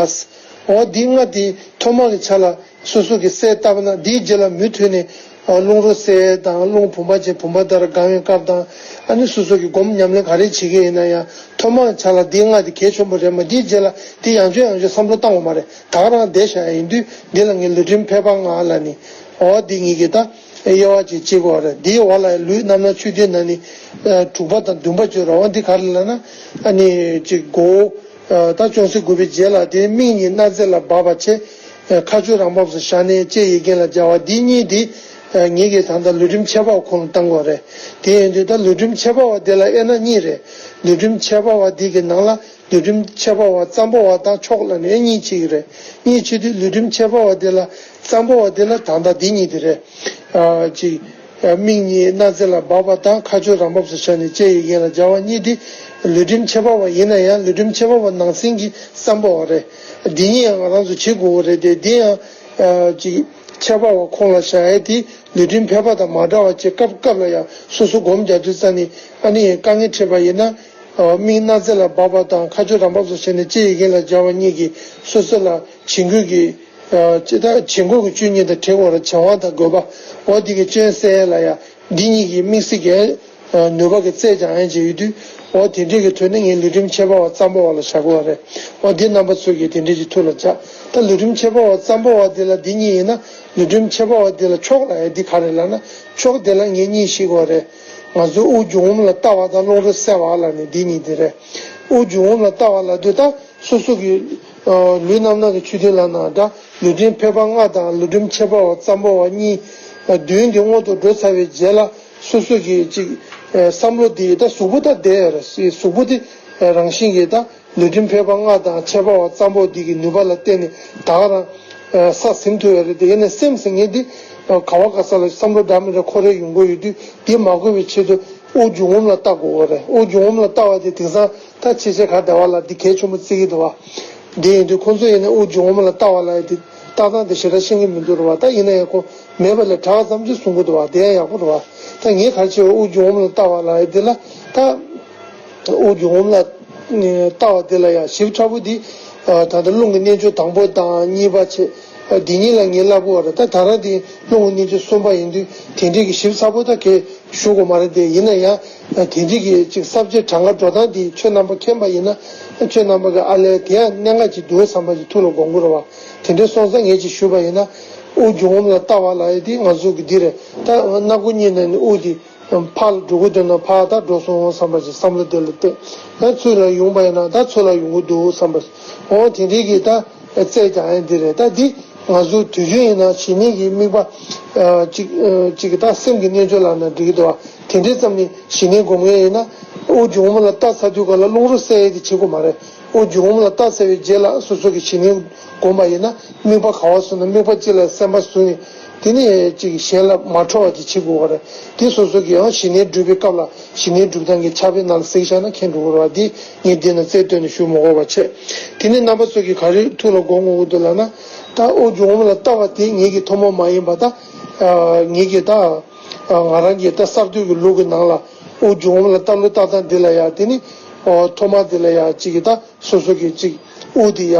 འོ་འདི་ལྔ་དེ་ཐོག་མ་གི་ཆ་ལ་སོ་སོ་གི་གསལ་བཏབ་ན། འདིའི་རྗེས་ལ་མུ་མཐུད་ནས་ཨ་རླུང་རོ་བསལ་དང་རླུང་བུམ་པ་ཅན་བུམ་པ་ལྟར་དགང་བའི་སྐབས་དང་། ཨ་ནི་སོ་སོ་གི་སྒོམ་ཉམས་ལེན་ག་རེ་བྱེད་ཀྱི་ཡིན་ན་ཡང་། ཐོག་མ་གི་ཆ་ལ་འདི་ལྔ་དེ་གལ་ཆེན་པོ་རེད་མ། འདིའི་རྗེས་ལ་འདི་ཡང་བསྐྱར་ཡང་བསྐྱར་བསམ་བློ་བཏང་དགོས་མ་རེད། ད་ག་རང་བསྡད་བཞག་ཡིན་དུས། འདི་ལ་ངས་ལུས་རྟེན་ཕལ་པ་ལྔ་ལབ་ནི། འོ་འདི་ངེད་ཀྱིས་ད་དབྱེ་བ་ཅིག་ཕྱེ་དགོས་རེད། འདིའི་འོག་ལ་ལུས་རྣམ་སྣང་ཆོས་བདུན་ན་ནི་ཨ་དྲུག་པ་དང་བདུན་པ་བརྗོད་ར། འོ་འདི་ག་རེ་ལབ་ན། ཨ་ནི་ཅིག་མགོ་བོ་ཨ་ད་ཅུང་ཟད་སྒུར་བའི་རྗེས་ལ། དེ་མིག་གཉིས་སྣ་རྩེ་ལ་སྦ་བ་བྱས། ཨ་ཁ་ཕྱོགས་རང་བབས་སུ་བཞག་ནས་ལྕེ་ཡི་གེ་ལ་སྦྱར་བ། འདི་གཉིས་དེ་ཨ་ངེད་ཀྱིས་ད་ལྟ་ལུས་རྟེན་ཁྱད་པར་བ་ཁོངས་ལ་བཏང་དགོས་རེད། དེ་ཡིན་དུས་ད་ལུས་རྟེན་ཁྱད་པར་བ་དེ་ལ་དབྱེ་ན་གཉིས་རེད། ལུས་རྟེན་ཁྱད་པར་བ་འདི་གི་ནང་ལ་ལུས་རྟེན་ཁྱད་པར་བ་ཙམ་པོ་བ་དང་ཕྱོགས་ལ་ནི་གཉིས་ཕྱེ་གི་རེད། གཉིས་ཕྱེ་དུས་ལུས་རྟེན་ཁྱད་པར་བ་དེ་ལ་ཙམ་པོ་བ་དེ་ལ་ད་ལྟ་འདི་གཉིས་དེ་རེད། ཨ་ཅིག་ཨ་མིག་གཉིས་སྣ་རྩེ་ལ་སྦ་བ་དང་། ཁ་ཕྱོགས་རང་བབས་སུ་བཞག་ནས་ལྕེ་ཡི་གེ་ལ་སྦྱར་བ་གཉིས་དེ་ལུས་རྟེན་ཁྱད་པར་བ་ཡིན་ན་ཡང་། ལུས་རྟེན་ཁྱད་པར་བ་ནང་གསེས་ཀྱི་ཙམ་པོ་བ་རེད། འདི་གཉིས་ཡང་ང་རང་ཚོ་བྱེད་དགོས་པ་རེད་དེ། འདི་ཡང་ཨ་ཅིག་ཁྱད་པར་བ་ཁོངས་ལ་བཞག་ཡས་དེ། ལུས་རྟེན་ཕལ་པ་དང་མ་འདྲ་བ་བྱས། སྐབས་སྐབས་ལ་ཡང་སོ་སོ་སྒོམ་རྒྱག་དུས་ཙ་ནས་ཨ་ནི་དཀའ་ངལ་འཕྲད་པ་ཡིན་ན། ཨ་མིག་སྣ་རྩེ་ལ་སྦ་བ་དང་ཁ་ཕྱོགས་རང་བབས་སུ་བྱས་ནས་ལྕེ་ཡི་གེ་ལ་སྦྱར་བ་གཉིས་ཀྱིས་སོ་སོ་ལ་བྱིང་རྒོད་ཀྱི་ཨ་ཅི་ད་བྱིང་རྒོད་ཀྱི་སྐྱོན་གཉིས་དང་། བྲེལ་བ་དང་བྱ་བ་དང་རྒོད་པ། འོ་འདི་གི་སྐྱོན་སེལ་ཡས་ལ་ཡང་འདི་གཉིས་ཀྱི་དམིགས་བསལ་གྱི་ཨ་ནུས་པ་གི་རྩལ་སྦྱང་ཡས་ཅིག་ཡོད་དུས། འོ་དེ་འདྲས་ཀྱི་ཐོག་ནས་ངས་ལུས་རྟེན་ཁྱད་པར་བ་ཙམ་པོ་བ་ལ་བཞག་གི་ཡོད་རེད། འོ་འདི་རྣམ་པ་ཚོ་གིས་དེ་འདྲས་ཀྱི་ཐུགས་ལ་འཇགས། ད་ལུས་རྟེན་ཁྱད་པར་བ་ཙམ་པོ་བ་འདི་ལ་འདི་གཉིས་ཡིན་ན། ལུས་རྟེན་ཁྱད་པར་བ་འདི་ལ་ཕྱོགས་ལབ་ཡས་འདི་ག་རེ་ལབ་ན། ཕྱོགས་འདི་ལ་ངས་གཉིས་ཤེས་ཀྱི་ཡོད་རེད། ང་ཚོའི་དབུགས་འབྱུང་རྔུབ་ལ་ལྟ་བ་དང་རླུང་རོ་བསལ་བ་ལབ་ནས་འདི་གཉིས་འདི་རེད། དབུགས་འབྱུང་རྔུབ་ལ་ལྟ་བ་ལབ་དུས་ད་སོ་སོ་གི་ཨ་ལུས་རྣམ་སྣང་གི་ཆོས་བདུན་ལབ་ན་འདྲ། ལུས་རྟེན་ཕལ་པ་ལྔ་དང་ལུས་རྟེན་ཁྱད་པར་བ་ཙམ་པོ་བ་གཉིས། ཨ་བདུན་འདི་སྔོན་དུ་འགྲོ་ཚར་བའི་རྗེས་ལ་སོ་སོ་གི་ཅིག་ཨ་བསམ་བློ་འདི་ད་གཟུགས་པོ་ད་བསྡད་ཡོད་རེད། གཟུགས་པོ་འདི་རང་བཞིན་གྱིས་ད་ལུས་རྟེན་ཕལ་པ་ལྔ་དང་ཁྱད་པར་བ་ཙམ་པོ་འདི་གི་ནུས་པ་ལ་བརྟེན་ནས་ད་ག་རང་ས་ཟིན་ཐུབ་ཡོད་རེད་དེ། ཡིན་ནའི་སེམས་ཟེར་མཁན་འདི་ག་བ་ག་ས་ལ་བསམ་བློ་འདྲ་མི་འདྲ་འཁོར་རེ་ཡོང་གི་ཡོད་དུས། འདི་མ་འགོས་པའི་ཆེད་དུ་དབུགས་འབྱུང་རྔུབ་ལ་ལྟ་དགོས་པ་རེད། དབུགས་འབྱུང་རྔུབ་ལ་ལྟ་བ་དེ་དེང་སང་ད་ཆེ་ཆེ་ག་བསྡད་པ་ལ་འདི་གལ་ཆེན་པོ་བརྩི་གི་འདུག་བ། འདི་ཡིན་དུས་ཁོང་ཚོ་ཡིན་ན་དབུགས་འབྱུང་རྔུབ་ལ་ལྟ་བ་ལ་ཡ་འདི་ལྟ་སྟངས་དེ་ཞེ་དྲག་ཤེས་ཀྱི་མི་འདུག་རེད་བ། ད་ཡིན་ན་ཡང་ཁོ་མེད་པ་ལས་དྲག་ཙམ་ཅིག་གསུང་གི་འདུག་བ། དེ་ཡང་ཡག་པོ་རེད་བ། ད་ངས་ག་རེ་བྱས་པ། དབུགས་འབྱུང་རྔུབ་ལ་ལྟ་བ་ལ་ཡ་འདི་ལ་ད། དབུགས་འབྱུང་རྔུབ་ལ་ལྟ་བ་དེ་ལ་ཡང་ཞིབ་ཕྲ་པོ་འདི། ད་ལྟ་རླུང་གི་རྣལ་འབྱོར་དང་པོ་དང་གཉིས་པ་བྱས། འདི་གཉིས་ལ་ངས་བསླབ་དགོས་པ་རེད། ད་ད་རང་འདི་རླུང་གི་རྣལ་འབྱོར་གསུམ་པ་ཡིན་དུས་དེ་འདྲའི་གི་ཞིབ་ཚགས་པོ་ད་གས་ཞུ་དགོས་མ་རེད་དེ། ཡིན་ན་ཡང་དེ་འདྲའི་གི་ཅིག་ས་བཅད་གྲངས་ཀ་འགྲོ་སྟངས་འདི་ཁྱོད་རྣམ་པ་མཁྱེན་པ་ཡིན་ན། ཁྱོད་རྣམ་པ་གི་ཨ་ལས་དེ་ཡང་གནད་འགག་ཅིག་འདུག་བསམ་པ་ཅིག་ཐུགས་ལ་དགོངས་ཀྱི་རེད་བ། དེ་འདྲའི་སོང་ཙང་ངས་ཅིག་ཞུས་པ་ཡིན་ན། དབུགས་འབྱུང་རྔུབ་ལ་ལྟ་བ་ལ་ཡ་འདི་ང་ཚོ་གི་འདི་རེད། ད་སྣ་སྒོ་གཉིས་ནས་ནི་དབུགས་འདི། ཕར་ལ་འགྲོ་གི་འདུག་ན་ཕར་ད་འགྲོ་སོང་བསམ་པ་ཞིག་བསམ་བློ་དེ་ལ་བཏོན། ད་ཚུར་ལ་ཡོང་པ་ཡིན་ན་ད་ཚུར་ལ་ཡོང་གི་འདུག་བསམ་པ་ཞིག་འོ་དེ་འདྲའི་གི་ད་རྩལ་སྦྱང་ཡ་འདི་རེད། ད་འདི་ང་ཚོ་དུས་རྒྱུན་ཡིན་ན་ཞི་གནས་ཀྱི་དམིགས་པ་ཨ་གཅིག་ཨ་གཅིག་གི་ད་སེམས་ཀྱི་རྣལ་འབྱོར་ལབ་ན་འགྲིག་གི་འདུག་བ། དེ་འདྲའི་ཙམ་ནས་ཞི་གནས་སྒོམ་མཁན་ཡིན་ན། དབུགས་འབྱུང་རྔུབ་ལ་ལྟ་ཚར་དུས་ག་ལ་རླུང་རོ་བསལ་ཡ་དེ་བྱེད་དགོས་མ་རེད། དབུགས་འབྱུང་རྔུབ་ལ་ལྟ་ཚར་བའི་རྗེས་ལ་སོ་སོ་གི་ཞི་གནས་སྒོམ་པ་ཡིན་ན། དམིགས་པ་ག་པར་བཟུང་ན་དམིགས་པ་གཅིག་ལ་སེམས་པ་བཟུང་ནས། དེ་ནས་ཅིག་གཞན་ལ་མ་འཕྲོ་བ་ཅིག་བྱེད་དགོས་པ་རེད། དེ་སོ་སོ་གི་ཡང་ཞི་གནས་སྒྲུབ་པའི་སྐབས་ལ་ཞི་གནས་སྒྲུབ་སྟངས་ཀྱི་ཕྱག་དཔེ་ནང་ལ་གཟིགས་བཞག་ན་མཁྱེན་འགྲོ་གི་རེད་བ། འདི་ངས་འདི་ན་རྩལ་བཏོན་ནས་ཞུ་མ་དགོས་པ་བྱས། དེ་ནས་རྣམ་པ་ཚོ་གིས་ག་རེ་ཐུགས་ལ་དགོངས་དགོས་ཀྱི་འདུག་ལབ་ན། ད་དབུགས་འབྱུང་རྔུབ་ལ་ལྟ་བ་དེ་ངེད་ཀྱི་ཐུན་མོང་མ་ཡིན་པ། ད་ངེད་ཀྱི་ད་ང་རང་གི་ད་གསར་གཏོད་ཀྱི་ལུགས་ཀྱི་ནང་ལ་དབུགས་འབྱུང་རྔུབ་ལ་ལྟ་ལུགས་ལྟ་སྟངས་འདི་ལ་ཡ། དེ་ནི་ཐོག་མ་འདི་ལ་ཡ་གཅིག་གི་ད། སོ་སོ་གི་ཅིག་དབུགས་དེ་ཡ་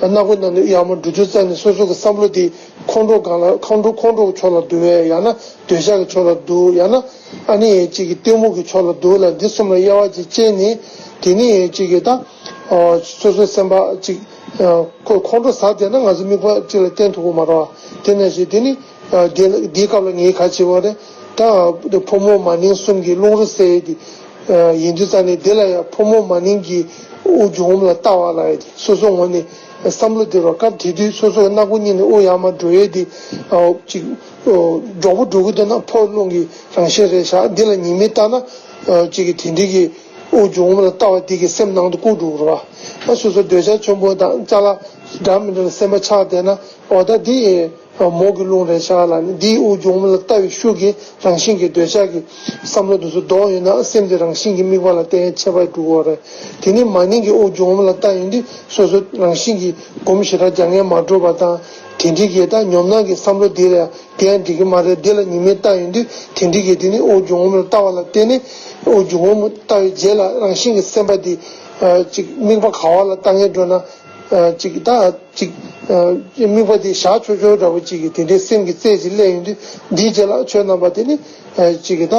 སྣ་སྒོ་ནང་ནས་ཡར་མར་འགྲོ་དུས་ཙམ་ནས་སོ་སོ་གི་བསམ་བློ་དེ་ཁོང་ཁྲོ་སྒང་ལ་ཁོང་ཁྲོ་ཁོང་ཁྲོ་གི་ཕྱོགས་ལ་འདུག་པས། ཡང་ན་འདོད་ཆགས་ཀྱི་ཕྱོགས་ལ་འདུག་ཡང་ན་ཨ་ནི་ཅིག་གི་གཏི་མུག་གི་ཕྱོགས་ལ་འདུག་ལ། འདི་གསུམ་ལ་དབྱེ་བ་ཅིག་དཔྱད་ནས། དེ་ནས་ཅིག་གི་ད་སོ་སོའི་སེམས་པ་ཅིག་ཁོ་ཁོང་ཁྲོ་ཟ་བསྡད་ན་ང་ཚོ་དམིགས་པ་ཅིག་ལ་བརྟེན་ཐུབ་ཀྱི་མ་རེད་བ། དེ་ནང་བཞིན་དེ་ནི། ཨ་དེ་ལ་དེའི་སྐབས་ལ་ངས་ག་བྱེད་པ་རེད། ད་ཕོ་མོ་མ་ནིང་གསུམ་གྱི་རླུང་རོ་བསལ་ཡས་དེ་ཨ་ཡིན་དུས་ཙང་ནས། དེ་ལ་ཡང་ཕོ་མོ་མ་ནིང་གི་དབུགས་འབྱུང་རྔུབ་ལ་ལྟ་བ་ལ་ཡ་དེ་སོ་སོ་ངོས་ནས་བསམ་བློ་དེ་རོ། སྐབས་དེ་དུས་སོ་སོ་སྣ་སྒོ་གཉིས་ནས་དབུགས་ཡར་མར་འགྲོ་ཡས་དེ་ཨ་ཅིག་ཨོ་མགྱོགས་པོ་འགྲོ་གི་འདུག་ན་ཕོ་རླུང་གི་རང་བཞིན་རེད་ཤག་འདི་ལ་ཉི་མ་ལྟ་ན་ཨ་ཅིག་གི་དེ་འདྲའི་གི་དབུགས་འབྱུང་རྔུབ་ལ་ལྟ་བ་དེ་གི་སེམས་ནང་དུ་བཀུག་འགྲོ་གི་རེད་བ། ཨ་སོ་སོ་འདོད་ཆགས་ཆེན་པོ་དང་ཅ་ལག་འདྲ་མི་འདྲ་ལ་སེམས་པ་ཆགས་བསྡད་ན། འོ་ད་འདི། མོ་གི་རླུང་རེད་ཤག་ལ་ནི། འདིའི་དབུགས་འབྱུང་རྔུབ་ལ་ལྟ་བའི་ཤུགས་ཀྱིས་རང་བཞིན་གྱི་འདོད་ཆགས་ཀྱི་བསམ་བློ་དེ་ཚོ་ལྡོག་ཡོད་ན། སེམས་དེ་རང་བཞིན་གྱིས་དམིགས་པ་ལ་བརྟེན་ཁྱབ་པ་འགྲོ་གི་ཡོད་རེད། དེ་ནི་མ་ནིང་གི་དབུགས་འབྱུང་རྔུབ་ལ་ལྟ་ཡོང་དུས། སོ་སོ་རང་བཞིན་གྱིས་སྒོམ་ཞེ་དྲག་རྒྱག་མཁན་མ་འགྲོ་བ་དང་། དེ་འདྲའི་གི་ད་ཉོབ་སྣང་གི་བསམ་བློ་དེ་ལ་དེ་ཡང་འགྲིག་གི་མ་རེད། དེ་ལ་ཉི་མས་ལྟ་ཡོང་དུས། དེ་འདྲའི་གི་དེ་ནི་དབུགས་འབྱུང་རྔུབ་ལ་ལྟ་བ་ལ་བརྟེན་ནས། དབུགས་འབྱུང་རྔུབ་ལྟ་བའི་རྗེས་ལ་རང་བཞིན་གྱི་སེམས་པ་དེ་ཨ་ཅིག་དམིགས་པ་ག་བ་ལ་ལྟ་མཁན་འགྲོ་ན། ཨ་ཅིག་ད་ཅིག་ཨ་དམིགས་པ་དེ་བཞག་ཆོག་ཆོག་འདྲ་བོ་ཅིག་གི་དེ་འདྲའི་སེམས་ཀྱི་རྩལ་ཅིག་སླེབས་ཡོང་དུས། འདིའི་རྗེས་ལ་ཁྱོད་རྣམ་པ་དེ་ནི་ཨ་ཅིག་གི་ད་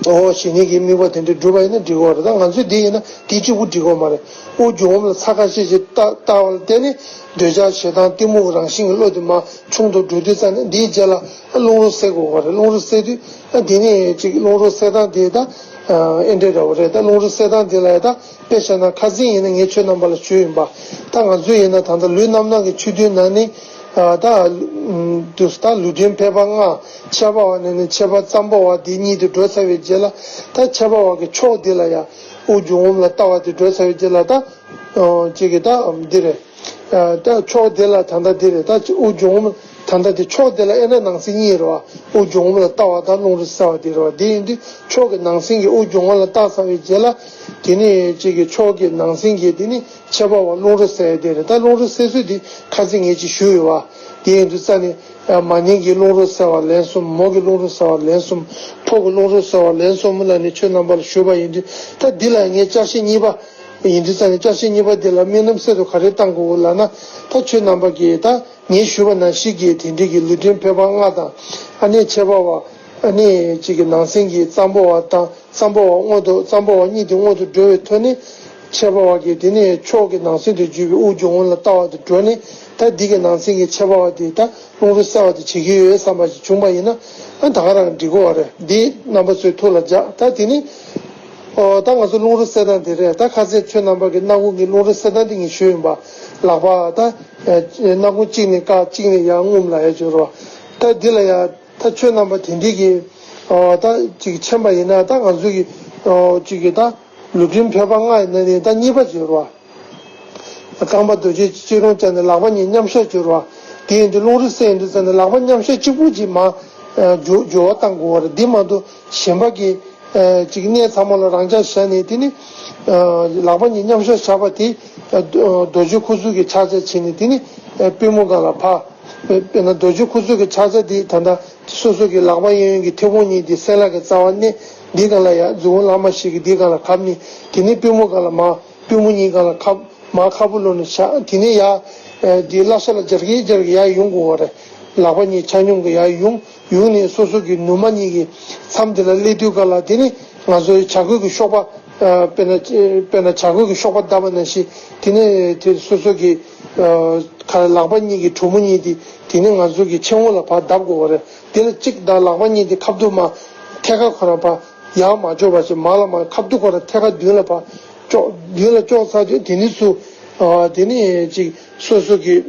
འོ་ཞི་གནས་ཀྱི་དམིགས་པ་དེ་འདྲ་སྒྲུབ་པ་ཡིན་ན་འགྲིག་གི་རེད། ད་ང་ཚོས་འདི་ཡིན་ན་དེ་གཅིག་པུ་འགྲིག་གི་མ་རེད། དབུགས་འབྱུང་རྔུབ་ལ་ཚ་ཁ་ཤས་ཤིག་ལྟ་ལྟ་བ་ལ་བརྟེན་ནས། འདོད་ཆགས་ཞེ་སྡང་གཏི་མུག་རང་བཞིན་གྱི་བློ་དེ་མར་ཆུང་དུ་འགྲོ་དུས་ཙམ་ནས། འདིའི་རྗེས་ལ་རླུང་རོ་བསལ་དགོས་པ་རེད། རླུང་རོ་བསལ་དུས་ཨ་དེ་ནས་ཅིག་རླུང་རོ་བསལ་སྟངས་དེ་ད་ཨ་ཨེ་འདྲ་འདྲ་བོ་རེད། ད་རླུང་རོ་བསལ་སྟངས་དེ་ལ་ཡ་ད་དཔེ་བཞག་ན། ཁ་སང་ཡིན་ན་ངས་ཁྱོད་རྣམ་པ་ལ་ཞུས་ཡིན་པ། ད་ང་ཚོ་ཡིན་ན་ད་ལྟ་ལུས་རྣམ་སྣང་གི་ཆོས་བདུན་ནང་ནས་ཨ་ད་དུས་ད་ལུས་རྟེན་ཕལ་པ་ལྔ། ཁྱད་པར་བ་ནས་ནི་ཁྱད་པར་ཙམ་པ་བ་དེ་གཉིས་དེ་འགྲོ་ཚར་བའི་རྗེས་ལ། ད་ཁྱད་པར་བ་གི་ཕྱོགས་དེ་ལ་ཡ་དབུགས་འབྱུང་རྔུབ་ལ་ལྟ་བ་དེ་འགྲོ་ཚར་བའི་རྗེས་ལ། ད་ཨ་ཅིག་གི་ད་འདི་རེད། ཨ་ད་ཕྱོགས་དེ་ལ་ད་ལྟ་འདི་རེད། ད་ཅིག་དབུགས་འབྱུང་རྔུབ་ད་ལྟ་དེ་ཕྱོགས་དེ་ལ་ཨེ་ན་ནང་གསེས་གཉིས་རེད་བ། དབུགས་འབྱུང་རྔུབ་ལ་ལྟ་བ་དང་རླུང་རོ་བསལ་བ་དེ་རེད་བ། དེ་ཡིན་དུས་ཕྱོགས་ཀྱི་ནང་གསེས་ཀྱི་དབུགས་འབྱུང་རྔུབ་ལ་ལྟ་ཚར་བའི་རྗེས་ལ། དེ་ནས་ཅིག་གི་ཕྱོགས་ཀྱི་ནང་གསེས་ཀྱི་དེ་ནི་ཁྱད་པར་བ་རླུང་རོ་བསལ་དེ་རེད། ད་རླུང་རོ་བསལ་ཚུལ་དེ་ཁ་སང་ངས་ཅིག་ཞུས་ཡོད་བ། དེ་ཡིན་དུས་ཙམ་ནས་མ་ནིང་གི་རླུང་རོ་བསལ་བ་ལན་གསུམ། མོ་གི་རླུང་རོ་བསལ་བ་ལན་གསུམ། ཕོ་གི་རླུང་རོ་བསལ་བ་ལན་གསུམ་ལ་ནི་ཁྱོད་རྣམ་པ་ལ་ཞུས་པ་ཡིན་དུས། ད་འདི་ལ་ངས་ལྕགས་ཤེལ་གཉིས་པ་ཡིན་དུས་ཙམ་ནས། ལྕགས་ཤེལ་གཉིས་པ་འདི་ལ་དམིགས་རྣམ་གསལ་དུ་ག་རེ་བཏང་དགོས་ལབ་ན། ད་ཁྱོད་རྣམ་པ་གིས་ད་ངས་ཞུས་པ་ནང་བཞིན་གྱི་དེ་འདྲའི་གི་ལུས་རྟེན་ཕལ་པ་ལྔ་དང་། ཨ་ནི་ཁྱད་པར་བ་ཨ་ནི་གཅིག་གི་ནང་གསེས་ཀྱི་ཙམ་པ་བ་དང་། ཙམ་པ་བ་སྔོན་དུ། ཙམ་པ་བ་གཉིས་དེ་སྔོན་དུ་འགྲོ་བའི་ཐོག་ནས། ཁྱད་པར་བ་གི་དེ་ནས་ཕྱོགས་ཀྱི་ནང་གསེས་དུ་གྱུར་པའི་དབུགས་འབྱུང་རྔུབ་ལ་ལྟ་བ་དེ་འགྲོ་ནས། ད་འདི་གི་ནང་གསེས་ཀྱི་ཁྱད་པར་བ་དེ་ད་རླུང་རོ་བསལ་བ་དེ་བྱེད་ཀྱི་ཡོད་བསམ་པ་ཞིག་བྱུང་པ་ཡིན་ན། ཨ་ད་ག་རང་འགྲིག་གོ་བ་རེད། འདི་རྣམ་པ་ཚོའི་ཐུགས་ལ་འཇགས། ད་དེ་ནི་ཨོ་ད་ང་ཚོ་རླུང་རོ་བསལ་སྟངས་དེ་རེད། ད་ཁ་སང་ཁྱོད་རྣམ་པ་གི་སྣ་ཁུང་གི་རླུང་རོ་བསལ་སྟངས་དེ་ངས་ཞུས་ཡིན་པ། ལག་པ་ད་ཨ་སྣ་ཁུང་གཅིག་ནས་བཀག་གཅིག་ནས་ཡར་རྔུབ་ལ་ཡ་སྦྱོར་བ། ད་འདི་ལ་ཡ་ད་ཁྱོད་རྣམ་པ་དེ་འདྲའི་གི་ཨོ་ད་ཅིག་ཕྱིན་པ་ཡིན་ན། ད་ང་ཚོ་གི་ཨོ་ཅིག་གི་ད་ལུས་རྟེན་ཕལ་པ་ལྔ་ཡི་ནང་ནས་ད་གཉིས་པ་སྦྱོར་བ། རྐང་པ་རྡོ་རྗེ་སྐྱིལ་ཀྲུང་བཅའ་ནས་ལག་པ་གཉིས་མཉམ་བཞག་སྦྱོར་བ། དེ་ཡིན་དུས་རླུང་རོ་བསལ་ཡོང་དུས་ཙམ་ནས་ལག་པ་མཉམ་བཞག་གཅིག་པུ་གཅིག་མར་ཨ་སྦྱོར་སྦྱོར་བ་བཏང་དགོས་པ་རེད། འདི་མ་གཏོགས་གཞན་པ་གི་ཨ་ཅིག་གནས་ཚང་མ་ལ་རང་འཇགས་བཞག་ནས། དེ་ནི་ཨ་ལག་པ་གཉིས་མཉམ་བཞག་བཞག་པ་དེ་ཨ་རྡོ་རྗེ་ཁུ་ཚུར་གྱི་ཕྱག་རྒྱ་བྱས་ནས། དེ་ནི་ཨ་པུས་མོ་སྒང་ལ་ཕར། དཔེར་ན་རྡོ་རྗེ་ཁུ་ཚུར་གྱི་ཕྱག་རྒྱ་དེ་ད་ལྟ་སོ་སོ་གི་ལག་པ་གཡས་གཡོན་གྱི་མཐེ་བོང་གཉིས་དེ་སྲིན་ལག་གི་རྩ་བ་མནན། འདི་སྒང་ལ་ཡ་མཛུབ་མོ་ལྷག་མ་ཞིག་གིས་འདི་སྒང་ལ་ཁབ་ནས། དེ་ནས་པུས་མོ་སྒང་ལ་མར། པུས་མོ་གཉིས་སྒང་ལ་ཁབ། མར་ཁ་སྤུ་ལོག་ནས་བཞག་དེ་ནས་ཡར་ཨ་འདི་བརླ་ཤ་ལ་སྦྱར་གྱིན་སྦྱར་གྱིན་ཡར་ཡོང་དགོས་པ་རེད། ལག་པ་གཉིས་ཆ་སྙོམས་ཀྱིས་ཡར་ཡོང་། ཡོང་ནས་སོ་སོ་གི་ནུ་མ་གཉིས་ཀྱི་མཚམས་དེ་ལ་སླེབས་དུས་སྒང་ལ། དེ་ནས་ང་ཚོའི་བྱ་རྒོད་ཀྱི་གཤོག་པ། ཨ་དཔེར་ན་དཔེར་ན་བྱ་རྒོད་ཀྱི་གཤོག་པ་བརྡབས་པ་ནང་བཞིན། དེ་ནས་དེ་སོ་སོ་གི་ཨ་ཁ་ལག་པ་གཉིས་ཀྱི་གྲུ་མོ་གཉིས་དེ་དེ་ནས་ང་ཚོ་གི་མཆན་འོག་ལ་ཕར་བརྡབ་དགོས་པ་རེད། དེ་ལ་གཅིག་དང་ལག་པ་གཉིས་དེ་ཁ་ཐུག་མར་ཐད་ཀ་ཁོ་རང་ཕར་ཡར་མ་ཕྱོགས་པ་བྱས། མར་ལ་མར་ཁ་ཐུག་ཁོ་རང་ཐད་ཀ་མདུན་ལ་ཕར་ཕྱོགས། མདུན་ལ་ཕྱོགས་ཚར་དུས་དེ་ནས་ཚུར་ཨ་དེ་ནས་ཅིག་སོ་སོ་གི་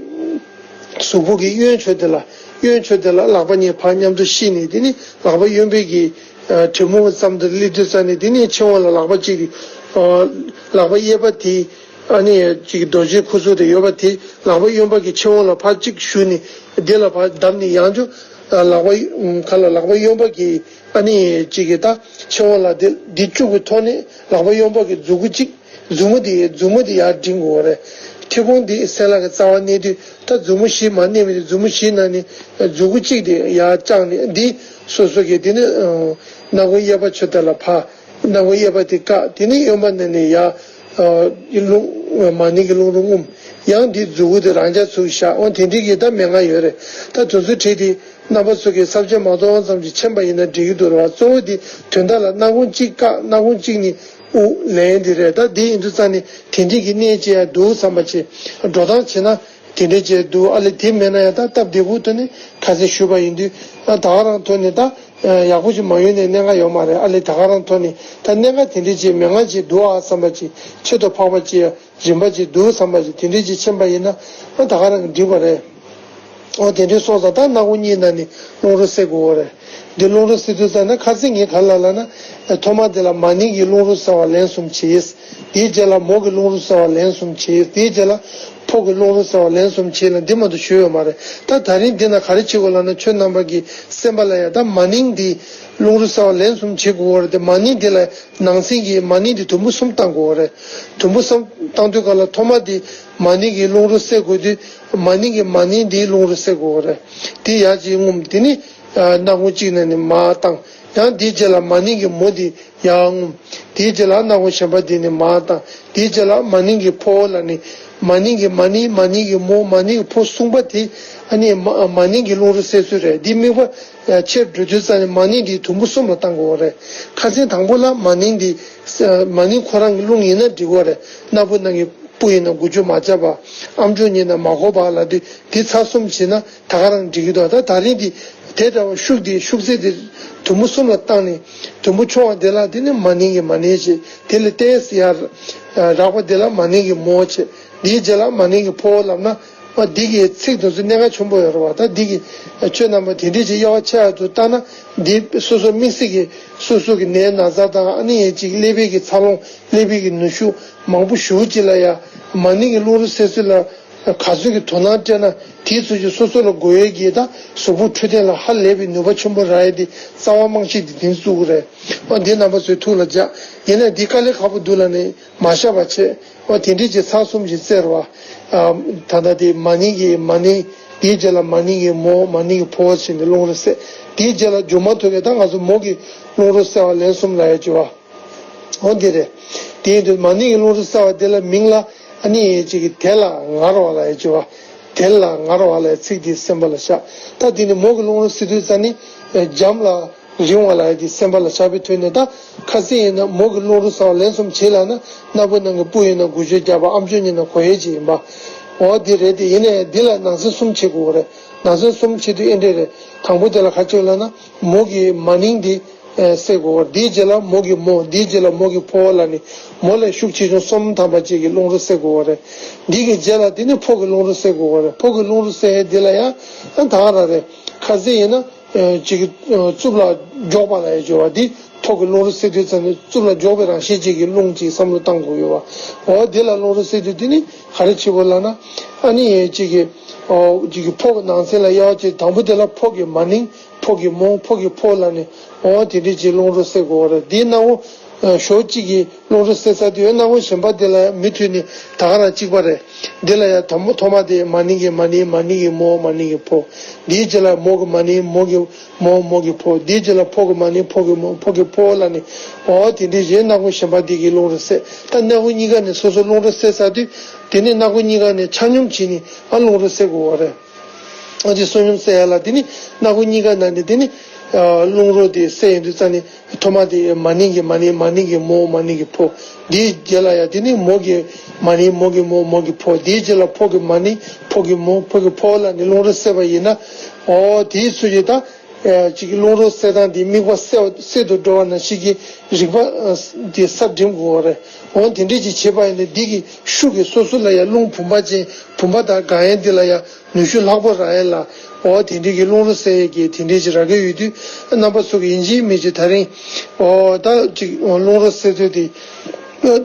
གཟུགས་པོ་གི་གཡོན་ཕྱོགས་དེ་ལ། གཡོན་ཕྱོགས་དེ་ལ་ལག་པ་གཉིས་ཕར་མཉམ་དུ་བཤིག་ནས། དེ་ནས་ལག་པ་གཡོན་པའི་གི་ཨ་གྲུ་མོ་གི་མཚམས་དེར་སླེབས་དུས་ཙམ་ནས། དེ་ནས་མཆན་འོག་ལ་ལག་པ་གཅིག་གིས་ཨ་ལག་པ་གཡས་པ་དེ། ཨ་ནི་ཅིག་རྡོ་རྗེ་ཁུ་ཚུར་དེ་ཡོད་པ་དེ་ལག་པ་གཡོན་པ་གི་མཆན་འོག་ལ་ཕར་གཅིག་གཞུས་ནས། དེ་ལ་ཕར་བརྡབས་ནས། ཡང་ཅིག་ཨ་ལག་པ་ཁ་ལ་ལག་པ་གཡོན་པ་གི་ཨ་ནི་ཅིག་གི་ད་མཆན་འོག་ལ་དེ་འདི་བཅུག་པའི་ཐོག་ནས་ལག་པ་གཡོན་པ་གི་མཛུག་གུ་གཅིག་མཛུབ་མོ་དེ་མཛུབ་མོ་དེ་ཡར་བསྒྲེང་དགོས་པ་རེད། མཐེ་བོང་དེ་སྲིན་ལག་གི་རྩ་བ་མནན་དུས། ད་མཛུབ་མོ་བཞི་མར་མནན་པ་དེ། མཛུབ་མོ་བཞིའི་ནང་ནས་མཛུག་གུ་གཅིག་དེ་ཡར་བརྐྱངས་ནས། འདི་སོ་སོ་གི་དེ་ནི་ཨ་སྣ་ཁུང་གཡས་པ་ཕྱོགས་དེ་ལ་ཕར། སྣ་ཁུང་གཡས་པ་དེ་བཀག་དེ་ནས་གཡོན་པ་ནས་ནི་ཡར་ཨ་རླུང་མ་ནིང་གི་རླུང་རོ་རྔུབ། ཡང་དེ་མཛུག་གུ་དེ་རང་འཇགས་ཚུར་བཞག་འོ་དེ་འདྲའི་གི་ད་མན་ངག་ཡོད་རེད། ད་དེ་ཚོ་བྲིས་ཏེ་རྣམ་པ་ཚོ་གིས་ས་བཅད་མ་རྫོགས་ཙམ་ཞིག་མཁྱེན་པ་ཡིན་ན་འགྲིག་གི་འདུག་རེད་བ། གཙོ་བོ་དེ་དོན་དག་ལ་སྣ་ཁུང་གཅིག་བཀག་སྣ་ཁུང་གཅིག་ནས་དབུགས་ལེན་དེ་རེད། ད་དེ་ཡིན་དུས་ཙང་ནས་དེ་འདྲའི་གི་གནད་ཅིག་ཡང་འདུག་བསམ་པ་ཅིག་འགྲོ་སྟངས་བྱས་ན། དེ་འདྲས་བྱས་འདུག་ཨ་ལས། དེ་མེད་ན་ཡང་ད་སྟབས་བདེ་པོའི་ཐོག་ནས་ཁ་སང་ཞུས་པ་ཡིན་དུས། ཨ་ད་ག་རང་ཐོག་ནས་ད་ཡག་པོ་ཞིག་མ་ཡོང་ནས་གནད་འགག་ཡོད་མ་རེད། ཨ་ལས་ད་ག་རང་ཐོག་ནས་ད་གནད་འགག་དེ་འདྲས་བྱས་མེད་ང་བྱས་འདུག་ཨ་བསམ་པ་ཅིག་ཆེད་དུ་འཕགས་པ་ཅིག་རིམ་པ་ཅིག་འདུག་བསམ་པ་ཅིག་དེ་འདྲས་ཅིག་མཁྱེན་པ་ཡིན་ན། ཨ་ད་ག་རང་གིས་འགྲིག་པ་རེད། ཨོ་དེ་འདྲས་སོང་ཙང་ད་སྣ་ཁུང་གཉིས་ནང་ནས་རླུང་རོ་བསལ་དགོས་པ་རེད། འདི་རླུང་རོ་བསལ་དུས་ཙམ་ན་ཁ་སང་ངས་ག་རེ་ལབ་ན། ཐོག་མ་དེ་ལ་མ་ནིང་གི་རླུང་རོ་བསལ་བ་ལན་གསུམ་བྱས། དེའི་རྗེས་ལ་མོ་གི་རླུང་རོ་བསལ་བ་ལན་གསུམ་བྱས། དེའི་རྗེས་ལ་ ཕོ་གི་རླུང་རོ་བསལ་བ་ལན་གསུམ་བྱས་ལ་འདི་མ་གཏོགས་ཞུས་ཡོད་མ་རེད། ད་ད་རིང་འདི་ན་ག་རེ་བྱེད་དགོས་ལབ་ན། ཁྱོད་རྣམ་པ་གི་སེམས་པ་ལ་ཡ་ད་མ་ནིང་འདི་རླུང་རོ་བསལ་བ་ལན་གསུམ་བྱེད་དགོས་པ་རེད་དེ། མ་ནིང་འདི་ལ་ནང་གསེས་ཀྱི་མ་ནིང་འདི་དུམ་བུ་གསུམ་བཏང་དགོས་པ་རེད། དུམ་བུ་གསུམ་བཏང་དུས་ག་ལ་ཐོག་མ་འདི་མ་ནིང་གི་རླུང་རོ་བསལ་དགོས་དུས། མ་ནིང་གི་མ་ནིང་འདིའི་རླུང་རོ་བསལ་དགོས་པ་རེད། དེ་ཡར་ཅིག་རྔུབ། དེ་ནི་སྣ་ཁུང་གཅིག་ནས་ནི་མར་བཏང་། ཡང་དེའི་རྗེས་ལ་མ་ནིང་གི་མོ་འདི་ཡར་རྔུབ། དེའི་རྗེས་ལ་སྣ་ཁུང་གཞན་པ་འདི་ནི་མར་བཏང་། དེའི་རྗེས་ལ་མ་ནིང་གི་ཕོ་ལ་ནི། མ་ནིང་གི་མ་ནིང་། མ་ནིང་གི་མོ། མ་ནིང་གི་ཕོ་གསུམ་པ་དེ། ཨ་ནི་མ་མ་ནིང་གི་རླུང་རོ་བསལ་ཚུལ་རེད། འདི་དམིགས་པ་ཆེར་འགྲོ་དུས་ཙམ་ནས་མ་ནིང་འདི་དུམ་བུ་གསུམ་ལ་བཏང་དགོས་པ་རེད། ཁ་སང་དང་པོ་ལ་མ་ནིང་འདི། མ་ནིང་ཁོ་རང་གི་རླུང་ཡིན་ན་འགྲིག་གི་རེད། སྣ་བུག་ནང་གི་སྤུ་ཡིན་ན་འགུལ་སྐྱོད་མ་བྱ་བ། ཨམ་ཅོག་ཡིན་ན་མ་གོ་བ་ལབ་དུས། འདི་ཚར་གསུམ་བྱས་ན་ད་ག་རང་འགྲིག་གི་འདུག་ད་ད་རིང་འདི་དེ་འདྲ་བ་ཤུགས་འདི་ཤུགས་ཚད་འདི་དུམ་བུ་གསུམ་ལ་བཏང་ནས། དུམ་བུ་ཆུང་བ་འདི་ལ་དེ་ནི་མ་ནིང་གི་མ་ནིང་བྱེད། དེ་ལས་ཏོག་ཙམ་ཡར་རགས་པ་འདི་ལ་མ་ནིང་གི་མོ་བྱེད། འདིའི་རྗེས་ལ་མ་ནིང་གི་ཕོ་ལབ་ན། ཨ། འདི་གི་ཚིག་དེ་ཚོ་གནད་འགག་ཆེན་པོ་ཡོད་རེད་བ། ད་འདི་གི་ཁྱོད་རྣམ་པ་དེ་འདྲས་ཅིག་དབྱེ་བ་ཕྱེ་ཡག་ཏུ་བལྟ་ན། འདི་སོ་སོ་དམིགས་བསལ་གྱི་སོ་སོ་གི་ནད་ན་ཚ་དང་། ཨ་ནི་ཅིག་ཀླད་པའི་གི་འཚར་ལོངས། ཀླད་པའི་གི་ནུས་ཤུགས་མང་པོ་ཞེ་པོ་ཅིག་ལ་ཡ། མ་ནིང་གི་རླུང་རོ་བསལ་ཚུལ་ལ་ག་ཚོད་ཀྱི་དོ་སྣང་སྤྲད་ན། དེའི་ཚོད་ཀྱི་སོ་སོ་ལ་དགོས་ཡས་ཀྱི་ད་གཟུགས་པོ་འཕྲོད་བསྟེན་ལ་ཧ་ལས་པའི་ནུས་པ་ཆེན་པོ་རག་ཡས་དེ་རྩ་བ་རྨང་གཞི་དེ་དེ་ཚོ་རེད། ཨ། འདི་རྣམ་པ་ཚོའི་ཐུགས་ལ་འཇགས། ཡིན་ནའི་འདི་དཀའ་ལས་ཁག་པོ་འདུག་ལབ་ནས་མ་བཞག་པ་བྱེད། ཨ། དེ་འདྲས་ཀྱི་ཚར་གསུམ་ཞིག་བཙལ་བ། ཨ། ད་ལྟ་དེ་མ་ནིང་གི་མ་ནིང་། དེའི་རྗེས་ལ་མ་ནིང་གི་མོ། མ་ནིང་གི་ཕོ་བྱས་ནས་རླུང་རོ་བསལ། དེའི་རྗེས་ལ་མཇུག་མ་ཐུག་གི་ད་ང་ཚོ་མོ་གི་རླུང་རོ་བསལ་བ་ལན་གསུམ་ལབ་ཡས་ཅིག་ཡོད་བ། འོ་འདི་རེད། དེ་ཡིན་དུས་མ་ནིང་གི་རླུང་རོ་བསལ་བ་དེ་ལ་མིང་ལ། ཨ་ནི་ཅིག་གི་དེ་ལ་ངར་བ་ལབ་ཡས་ཅིག་ཡོད་བ། དེ་ལ་ངར་བ་ལབ་ཡས་ཚིག་འདི་སེམས་པ་ལ་བཞག་ད་དེ་ནི་མོ་གི་རླུང་རོ་བསལ་དུས་ཙམ་ནི་འཇམ་ལ་རིང་བ་ལབ་ཡས་དེ་སེམས་པ་ལ་བཞག་པའི་དུས་ནས། ད་ཁ་སང་ཡིན་ན་མོ་གི་རླུང་རོ་བསལ་བ་ལན་གསུམ་བྱེད་ལབ་ན། སྣ་བུག་ནང་གི་སྤུ་ཡིན་ན་འགུལ་སྐྱོད་རྒྱག་པ། ཨམ་ཅོག་ཡིན་ན་གོ་ཡས་ཅིག་ཡིན་པ། འོ་དེ་རེད་དེ། ཡིན་ནའི་འདི་ལ་ནང་གསེས་གསུམ་བྱེད་དགོས་རེད། ནང་གསེས་གསུམ་བྱེད་དུས་ཨེ་འདྲས་རེད། དང་པོ་དེ་ལ་ག་རེ་བྱེད་ལབ་ན། མོ་གི་མ་ནིང་འདི་བསལ་དགོས་རེད། དེའི་རྗེས་ལ་མོ་གི་མོ། དེའི་རྗེས་ལ་མོ་གི་ཕོ་ལབ་ནས། མོ་ལས་ཤུགས་ཆེ་ཆུང་གསུམ་ཐམ་པ་ཅིག་གི་རླུང་རོ་བསལ་དགོས་རེད། འདི་གི་རྗེས་ལ་དེ་ནི་ཕོ་གི་རླུང་རོ་བསལ་དགོས་རེད། ཕོ་གི་རླུང་རོ་བསལ་ཡས་འདི་ལ་ཡང་ད་ག་རང་རེད། ཁ་སང་ཡིན་ན། ཨ། ཅིག་གི། ཨ། རྩུབ་ལ་འཇོག་པ་ལབ་ཡས་ཅིག་ཡོད་བ། འདི་ཐོག་གི་རླུང་རོ་བསལ་དུས་ཙམ་ནས་རྩུབ་ལ་འཇོག་པའི་རང་བཞིན་ཅན་གྱི་རླུང་ཅིག་བསམ་བློ་བཏང་དགོས་ཡོད་བ། འོ་དེ་ལ་རླུང་རོ་བསལ་དུས་དེ་ནི་ག་རེ་བྱེད་དགོས་ལབ་ན། ཨ་ནི་ཅིག་གི། ཨོ། ཅིག་གི་ཕོ་གི་ནང་གསེས་ལ་དབྱེ་བ་ཅིག་དང་པོ་དེ་ལ་ཕོ་གི་མ་ནིང་། ཕོ་གི་མོ། ཕོ་གི་ཕོ་ལབ་ནས། འོ་དེ་འདྲས་ཅིག་རླུང་རོ་བསལ་དགོས་རེད། དེའི་སྣ་བུག་ཨ། ཞོ་གཅིག་གི་རླུང་རོ་བསལ་ཚར་དུས། སྣ་བུག་གཞན་པ་དེ་ལ་མུ་མཐུད་ནས་ད་ག་རང་གཅིག་པ་རེད། འདི་ལ་ཡང་དང་པོ་ཐོག་མ་དེ་མ་ནིང་གི་མ་ནིང་། མ་ནིང་གི་མོ། མ་ནིང་གི་ཕོ། འདིའི་རྗེས་ལ་མོ་གི་མ་ནིང་། མོ་གི་མོ། མོ་གི་ཕོ། འདིའི་རྗེས་ལ་ཕོ་གི་མ་ནིང་། ཕོ་གི་མོ། ཕོ་གི་ཕོ་ལབ་ནས། འོ་དེ་འདྲས་ཅིག་སྣ་བུག་གཞན་པ་འདི་གི་རླུང་རོ་བསལ། ད་སྣ་བུག་གཉིས་ཀ་ནས་སོ་སོ་རླུང་རོ་བསལ་ཚར་དུས། དེ་ནས་སྣ་བུག་གཉིས་ཀ་ནས་ཆ་སྙོམས་བྱས་ནས། ཨ། རླུང་རོ་བསལ་དགོས་པ་རེད། ཨ། དེ་ཆ་སྙོམས་བསལ་ཡས་ལ་དེ་ནི་སྣ་བུག་གཉིས་ཀ་ནང་ནས་དེ་ནི། ཨ། རླུང་རོ་དེ་བསལ་ཡོང་དུས་ཙམ་ནས། ཐོག་མ་དེ་མ་ནིང་གི་མ་ནིང་། མ་ནིང་གི་མོ། མ་ནིང་གི་ཕོ། དེའི་རྗེས་ལ་ཡང་དེ་ནི་མོ་གི་མ་ནིང་། མོ་གི་མོ། མོ་གི་ཕོ། དེའི་རྗེས་ལ་ཕོ་གི་མ་ནིང་། ཕོ་གི་མོ། ཕོ་གི་ཕོ་ལབ་ནས་རླུང་རོ་བསལ་བ་ཡིན་ན། འོ་དེའི་ཚུལ་གྱིས་ད། ཨ། ཅིག་གི་རླུང་རོ་བསལ་སྟངས་དེ་དམིགས་པ་གསལ་བ་གསལ་དུ་འགྲོ་བ་ནང་བཞིན་གྱི་རིག་པ། ཨ། དེ་གསར་སྒྲིམ་དགོས་པ་རེད། འོ་དེ་འདྲས་ཅིག་བྱེད་པ་ཡིན་ན། འདི་གི་ཤུགས་ཀྱིས་སོ་སོ་ལ་ཡང་རླུང་བུམ་པ་ཅན། བུམ་པ་དང་སྒང་ཡན་འདི་ལ་ཡང་ནུས་ཤུགས་ལྷག་པོ་རག་ཡས་ལ། འོ་དེ་འདྲས་ཀྱི་རླུང་རོ་བསལ་ཡས་ཀྱི་དེ་འདྲས་ཅིག་རག་གི་ཡོད་དུས། རྣམ་པ་ཚོ་གིས་ཡིན་གཅིག་མིན་གཅིག་ད་རིང་། འོ་ད་ཅིག་རླུང་རོ་བསལ་ཚུལ་དེ་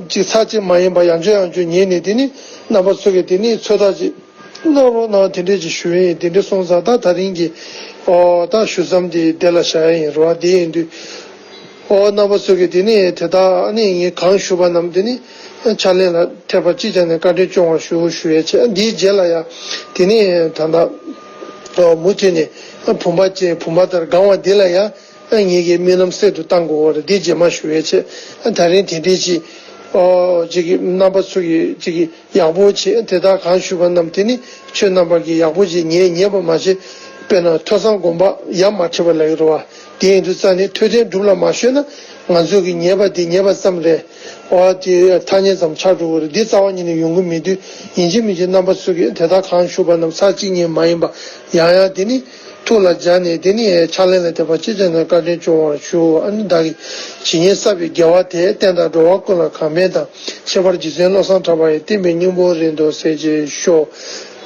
ཅིག་ཚར་གཅིག་མ་ཡིན་པ་ཡང་བསྐྱར་ཡང་བསྐྱར་ཉན་ནས། དེ་ནི་རྣམ་པ་ཚོ་གིས་དེ་ནི་ཚོད་ལྟ་ཅིག་གནང་རོགས་གནང་། དེ་འདྲས་ཅིག་ཞུ་ཡས་ཡིན། དེ་འདྲས་སོང་ཙང་ད་ད་རིང་གི། ཨོ། ད་ཞུ་མཚམས་དེ་དེ་ལ་བཞག་ཡས་ཡིན་རོ། དེ་ཡིན་དུས། ཨོ། རྣམ་པ་ཚོ་གིས་དེ་ནི་དེ་དག་ཨ་ནི་ངས་གང་ཞུས་པ་རྣམས་དེ་ནི་ཕྱག་ལེན་ལ་ཐེབས་པ་ཅིག་བྱས་ནས་བཀའ་དྲིན་སྐྱོང་བར་ཞུ་ཞུ་ཡས་བྱས། འདིའི་རྗེས་ལ་ཡང་དེ་ནི་ད་ལྟ། ཨོ། མུ་མཐུད་ནས་བུམ་པ་ཅན་བུམ་པ་ལྟར་གང་བ་འདི་ལ་ཡང་ངེད་ཀྱི་རྨི་ལམ་གསལ་དུ་བཏང་དགོས་པ་རེད། འདིའི་རྗེས་མ་ཞུ་ཡས་བྱས། ད་རིང་དེ་འདྲས་ཅིག་ཨོ། ཅིག་གི་རྣམ་པ་ཚོ་གིས་ཅིག་གི་ཡག་པོ་བྱེད། དེ་དག་གང་ཞུས་པ་རྣམས་དེ་ནི་ཁྱོད་རྣམ་པ་གིས་ཡག་པོ་བྱེད། ཉན་ཉན་པ་མ་བྱེད། དཔེར་ན་ཐོས་བསམ་སྒོམ་པ་ཡ་མ་བྱེད་པ་ལབ་ཀྱི་རེད་བ། དེ་ཡིན་དུས་ཙང་ནས་ཐོས་དོན་སྒྲུབ་ལ་མ་གཞོལ་ན། ང་ཚོ་གིས་ཉན་པ་དེ་ཉན་པ་ཙམ་རེད། ཨོ། དེ་ཐ་སྙད་ཙམ་ཆགས་འགྲོ་གི་རེད། འདི་རྩ་བ་ཉིད་ནས་ཡོང་གི་མེད་དུས། ཡིན་གཅིག་མིན་གཅིག་རྣམ་པ་ཚོ་གིས་དེ་དག་གང་ཞུས་པ་རྣམས་ཚར་གཅིག་གཉིས་མ་ཡིན་པ་ཡང་ཡང་དེ་ནི་ཐུགས་ལ་འཇགས་ནས། དེ་ནི་ཕྱག་ལེན་ལ་ཐེབས་པ་ཅིག་བྱས་ནས་བཀའ་དྲིན་སྐྱོང་བར་ཞུ། ཨ་ནི་བདག་གིས་ཇི་སྙེད་བསགས་པའི་དགེ་བ་དེས། བསྟན་དང་འགྲོ་བ་ཀུན་ལ་གང་ཕན་དང་། ཁྱད་པར་རྗེ་བཙུན་བློ་བཟང་གྲགས་པ་ཡི། བསྟན་པའི་སྙིང་པོ་རིང་དུ་གསལ་བྱེད་ཤོག།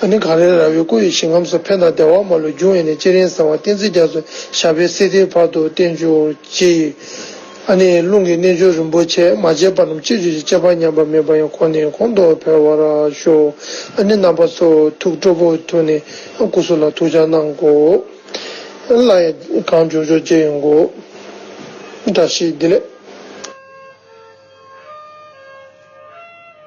ཨ་ནི་གངས་རི་ར་བའི་སྐུ་ཡི་ཞིང་ཁམས་སུ། ཕན་དང་བདེ་བ་མ་ལུས་འབྱུང་བའི་གནས། སྤྱན་རས་གཟིགས་དབང་བསྟན་འཛིན་རྒྱ་མཚོ། ཞབས་པད་སྲིད་མཐའི་བར་དུ་བརྟན་གྱུར་ཅིག། ཨ་ནི་རླུང་གི་རྣལ་འབྱོར་རིན་པོ་ཆེ། མ་བརྗེད་པ་རྣམས་སྤྱོད་བྱེད་ཅིང་། སྐྱེས་པ་ཉམས་པ་མེད་པ་ཡང་། ཁོང་ནི་གོང་དུ་འཕེལ་བར་ཤོག་ཨ་ནི་རྣམ་པ་ཚོ་ཐུགས་སྤྲོ་པོའི་ཐོག་ནས་སྐུ་གཟུགས་ལ་ཐུགས་ཅག་གནང་དགོས། ལ་ཡ་གང་མགྱོགས་མགྱོགས་མཇལ་ཡོང་དགོས། བཀྲ་ཤིས་བདེ་ལེགས།